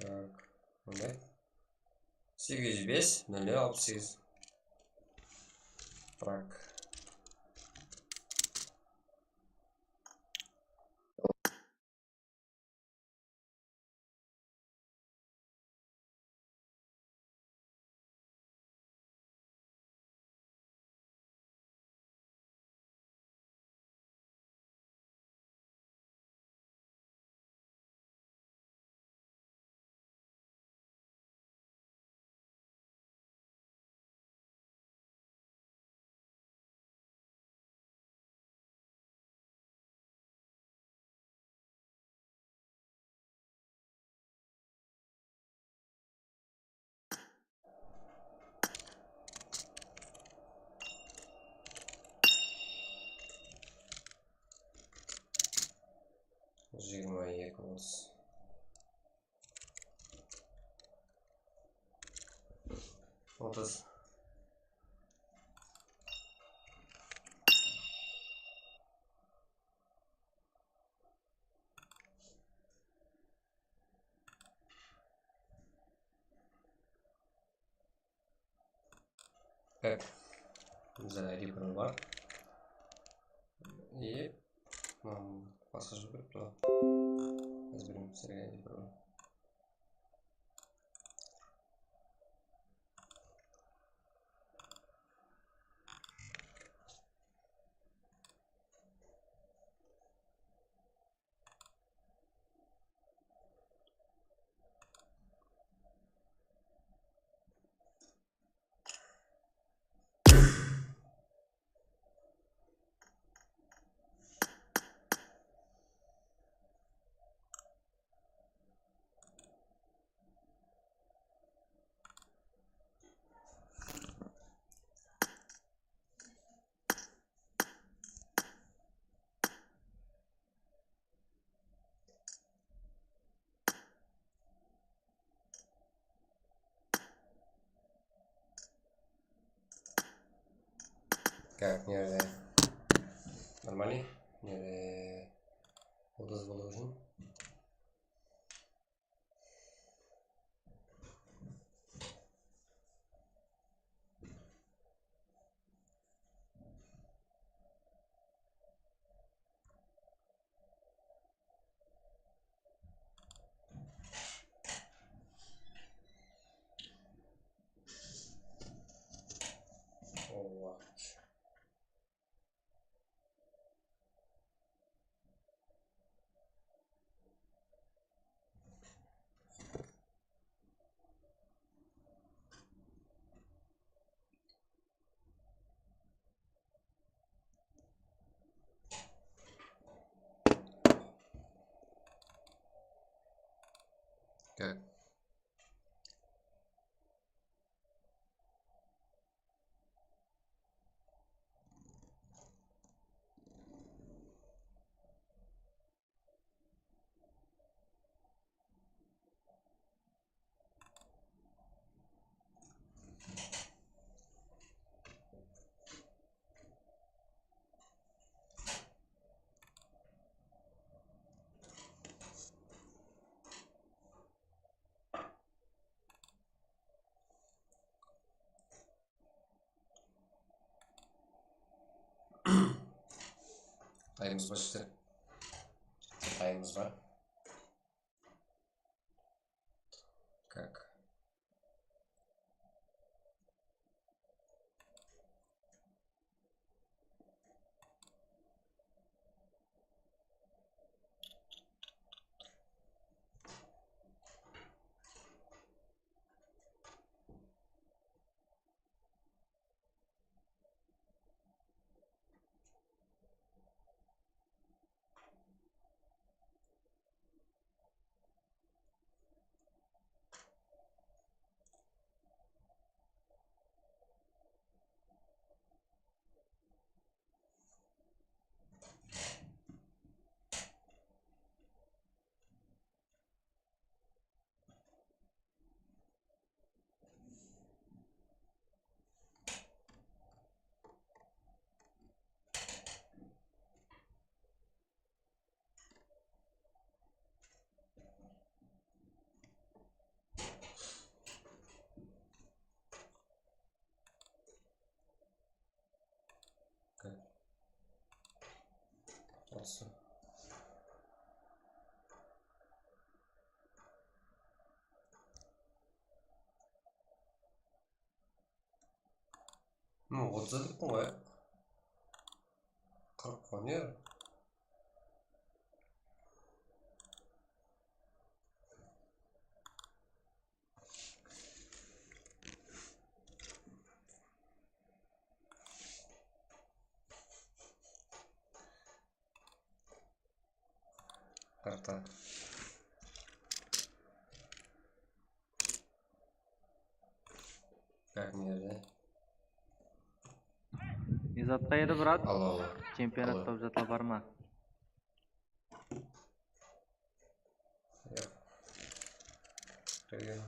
Как? Mınday. Segiz júz bes, nol alpıs segiz. Пранк. Jigirma eki, otız. Otız. Как? Bizde I D parol bar. И, mınaw basqa jıl berip tur. Házir beremen sizlerge I D parol. Как, nerede? Нормально? Nerede? Otuz bolıw ushın. Qıtaymız ba, işte? Qıtaymız ba? Как? Olsa. Mına otız etiptin ǵoy. Qırq pa ne? Karta. Bákin erde. Ne zatqa edi, brat? Alo, alo. Chempionat tap zatlar bar ma? Yoq. Qıyın.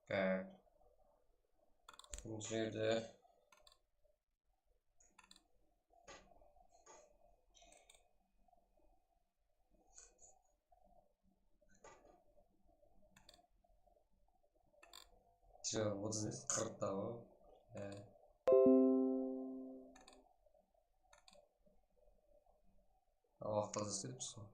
Так. Mına jerde. Joq, otız emes, qırq ta ǵoy. Há. Waqıt az islep tursań.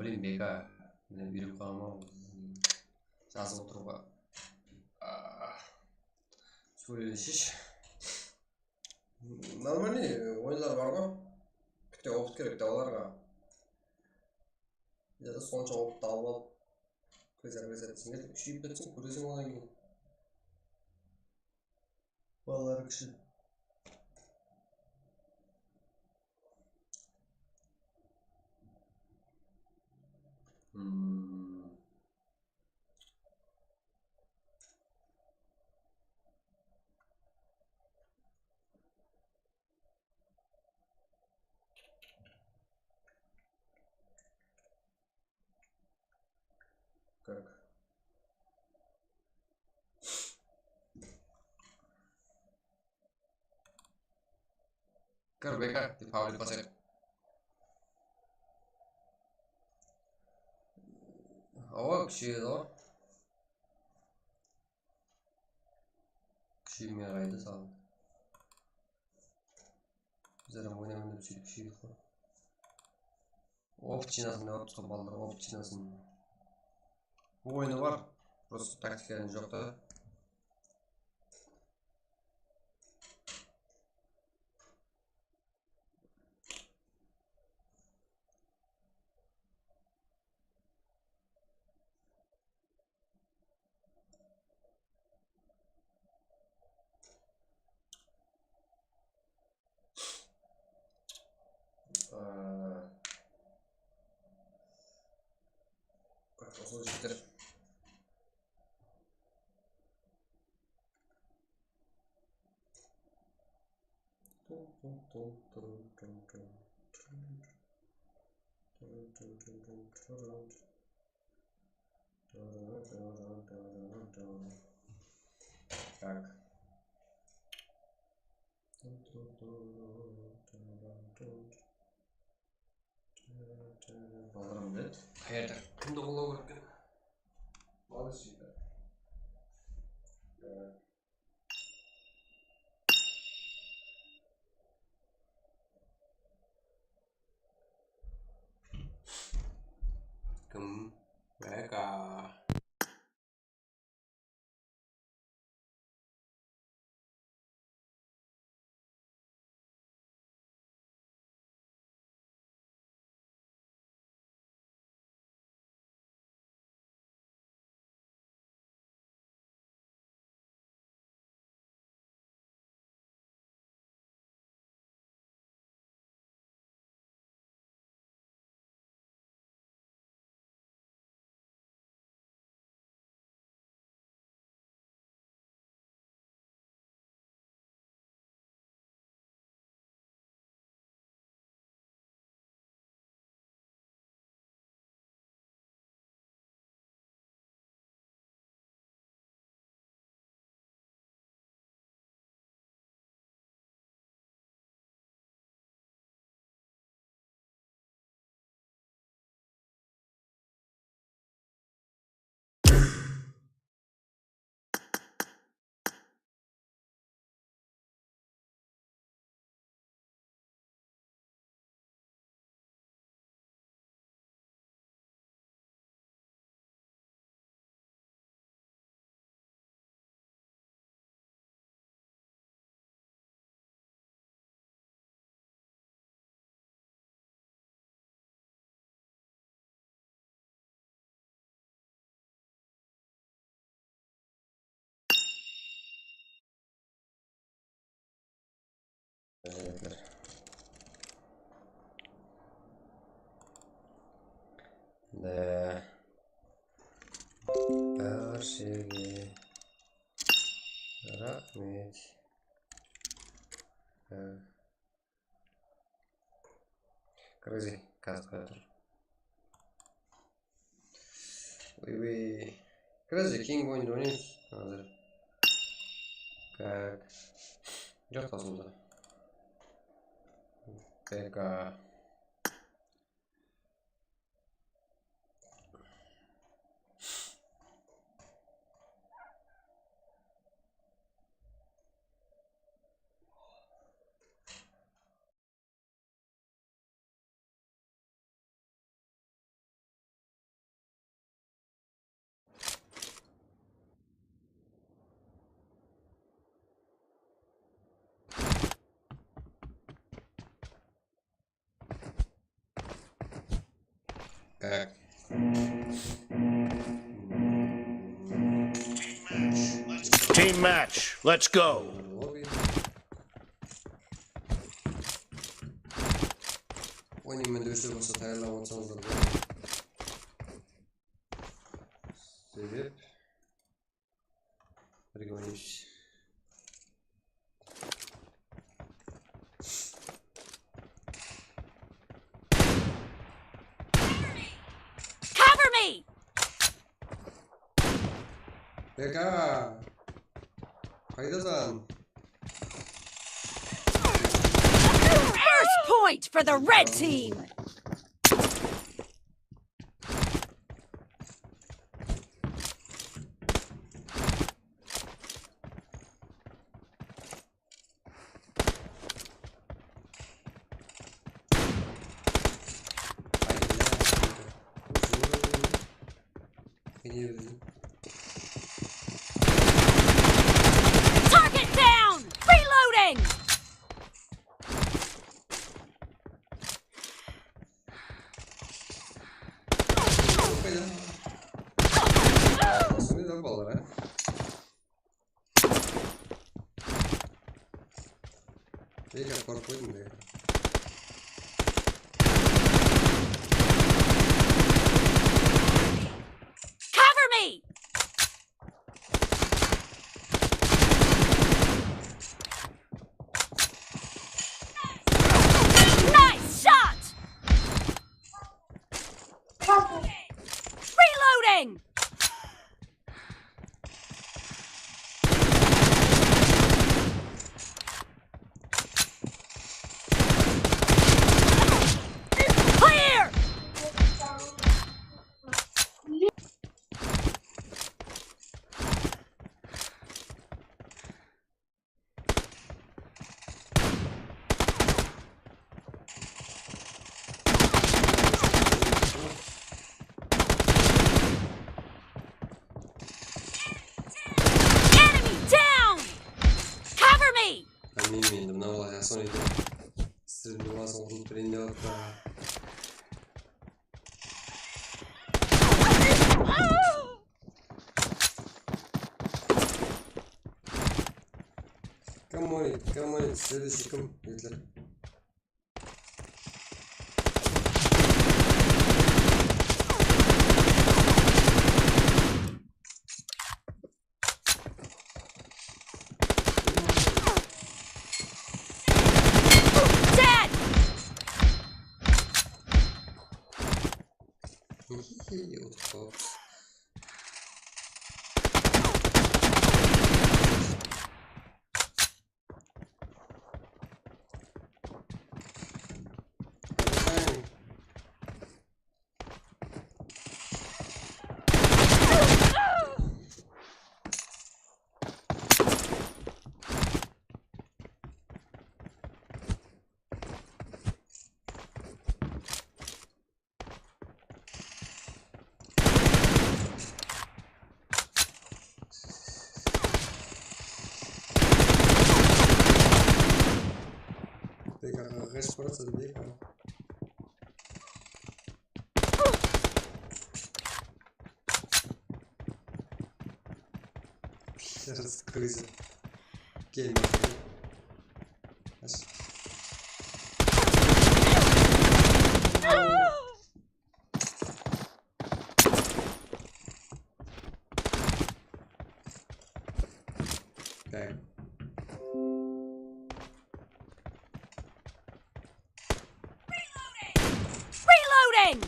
Блин, beka. Mine, úyrenip qalǵan jazıp otırıwǵa. Ah, sóyleshesh. Нормальный oyınlar bar ǵoy. Bitta opıt kerek te olarǵa. Ya da sonsha opıt tawıp alıp, kóz arqasına úsheyip ketseń, kóreseń odan keyin. Balalar kishi. Hmm. Как? Kir, beka, dep xabar etip basayıq. Awa, kúsheyedi ǵoy. Kúsheyme ǵaydı sal. Bizler hám oynayman dep sóytip kúsheydik ǵoy. Opıt jıynasın dep atırmız ǵoy, balalar, opıt jıynasın. Bul oyını bar, prosto taktika joq ta. Ee, Usılı jigitler. Так. Balalarım biledi. Qayerden kimdi qollaw kerek eken? Молодцы, ребята. Kim? Mereka. Házretler. Da. Bárshege raxmet. Crazy, kast qoya tur. Oy, oy. Crazy, keyingi oyındı oynaymız házir. Как? Joq, qosıldı. T K. Tak. Team match. Let's go. Oynayman dep bolsa tayarlap otsańızlar. Sebep birge oynaymız. Cover me! Beka! Qaydasań? First point for the red team! Target down! Reloading! Sonday da balalar, ha? Beka, qorqıp qoydım, beka. Cover me! Nice shot! Reloading! Clear! Enemy down! Cover me! Bilmeymen endi, mına bala jaqsı oynaydı. Sizlerdiń basın qurılıp bereyin dep atır. Come on, come on, следующий kim? Yigitler. Dead! Hehe, otırıp qalıpsız. Beka, qaç barasań, Beka? Сейчас крыса. Kel, bak. Ash. Tak. Reloading!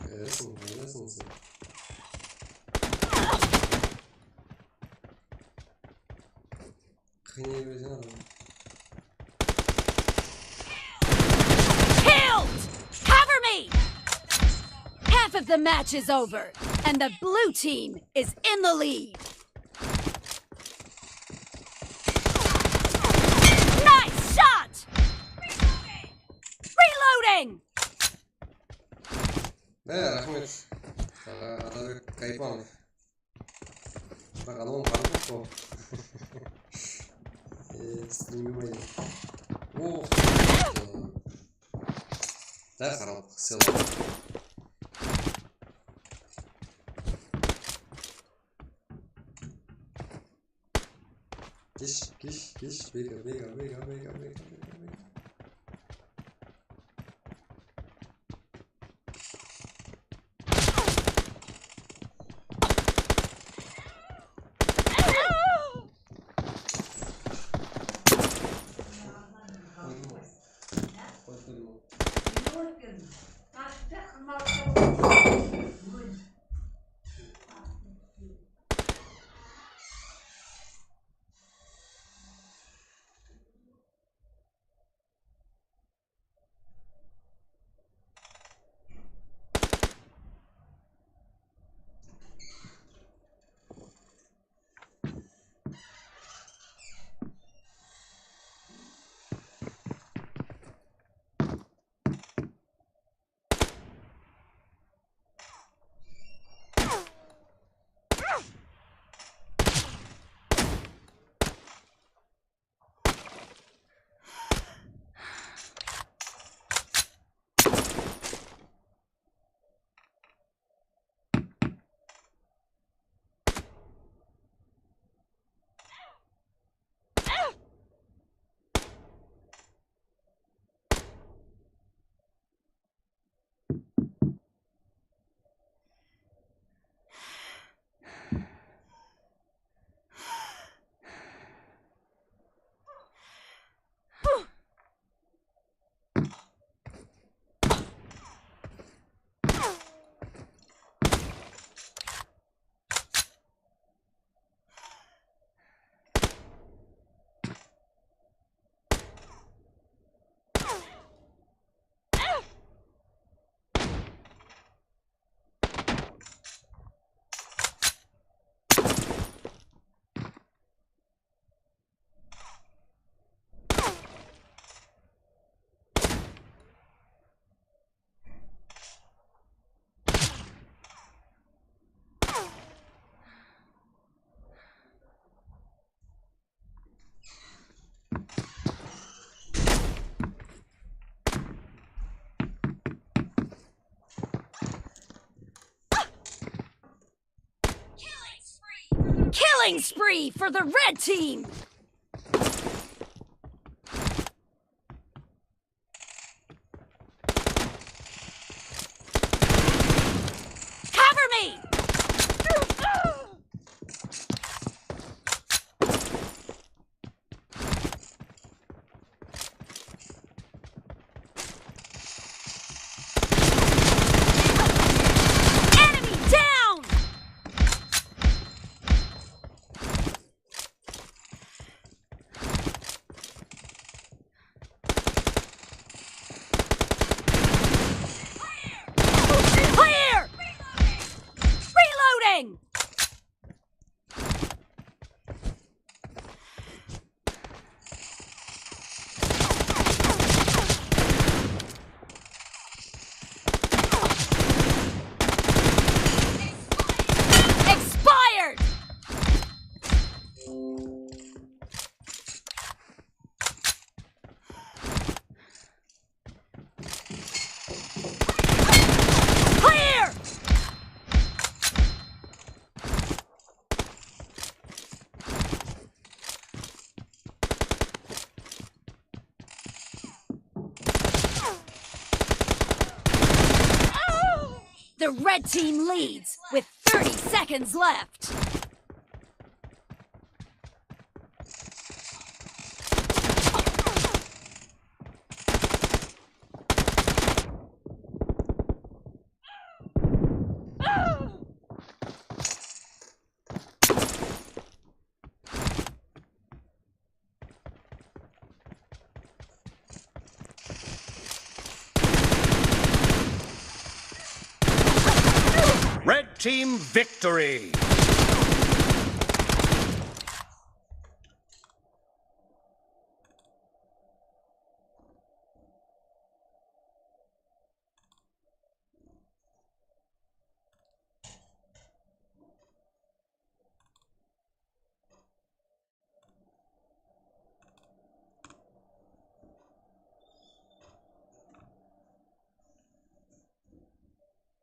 Qaydasań, qaydasań sen? Qıynay bersene adamdı. The match is over, and the blue team is in the lead. Nice shot! Reloading! Mine, raxmet. Atabek Kaypanov. Biraq anaw bardı ǵo. E, strimge qoyayın. Oh. Da, qaraq, sıylaw. Kesh, kesh, kesh, bega, bega, bega. Killing spree for the red team! Cover me! Enemy down! Clear! Reloading! Expired! Clear! The red team leads with thirty seconds left. Team victory!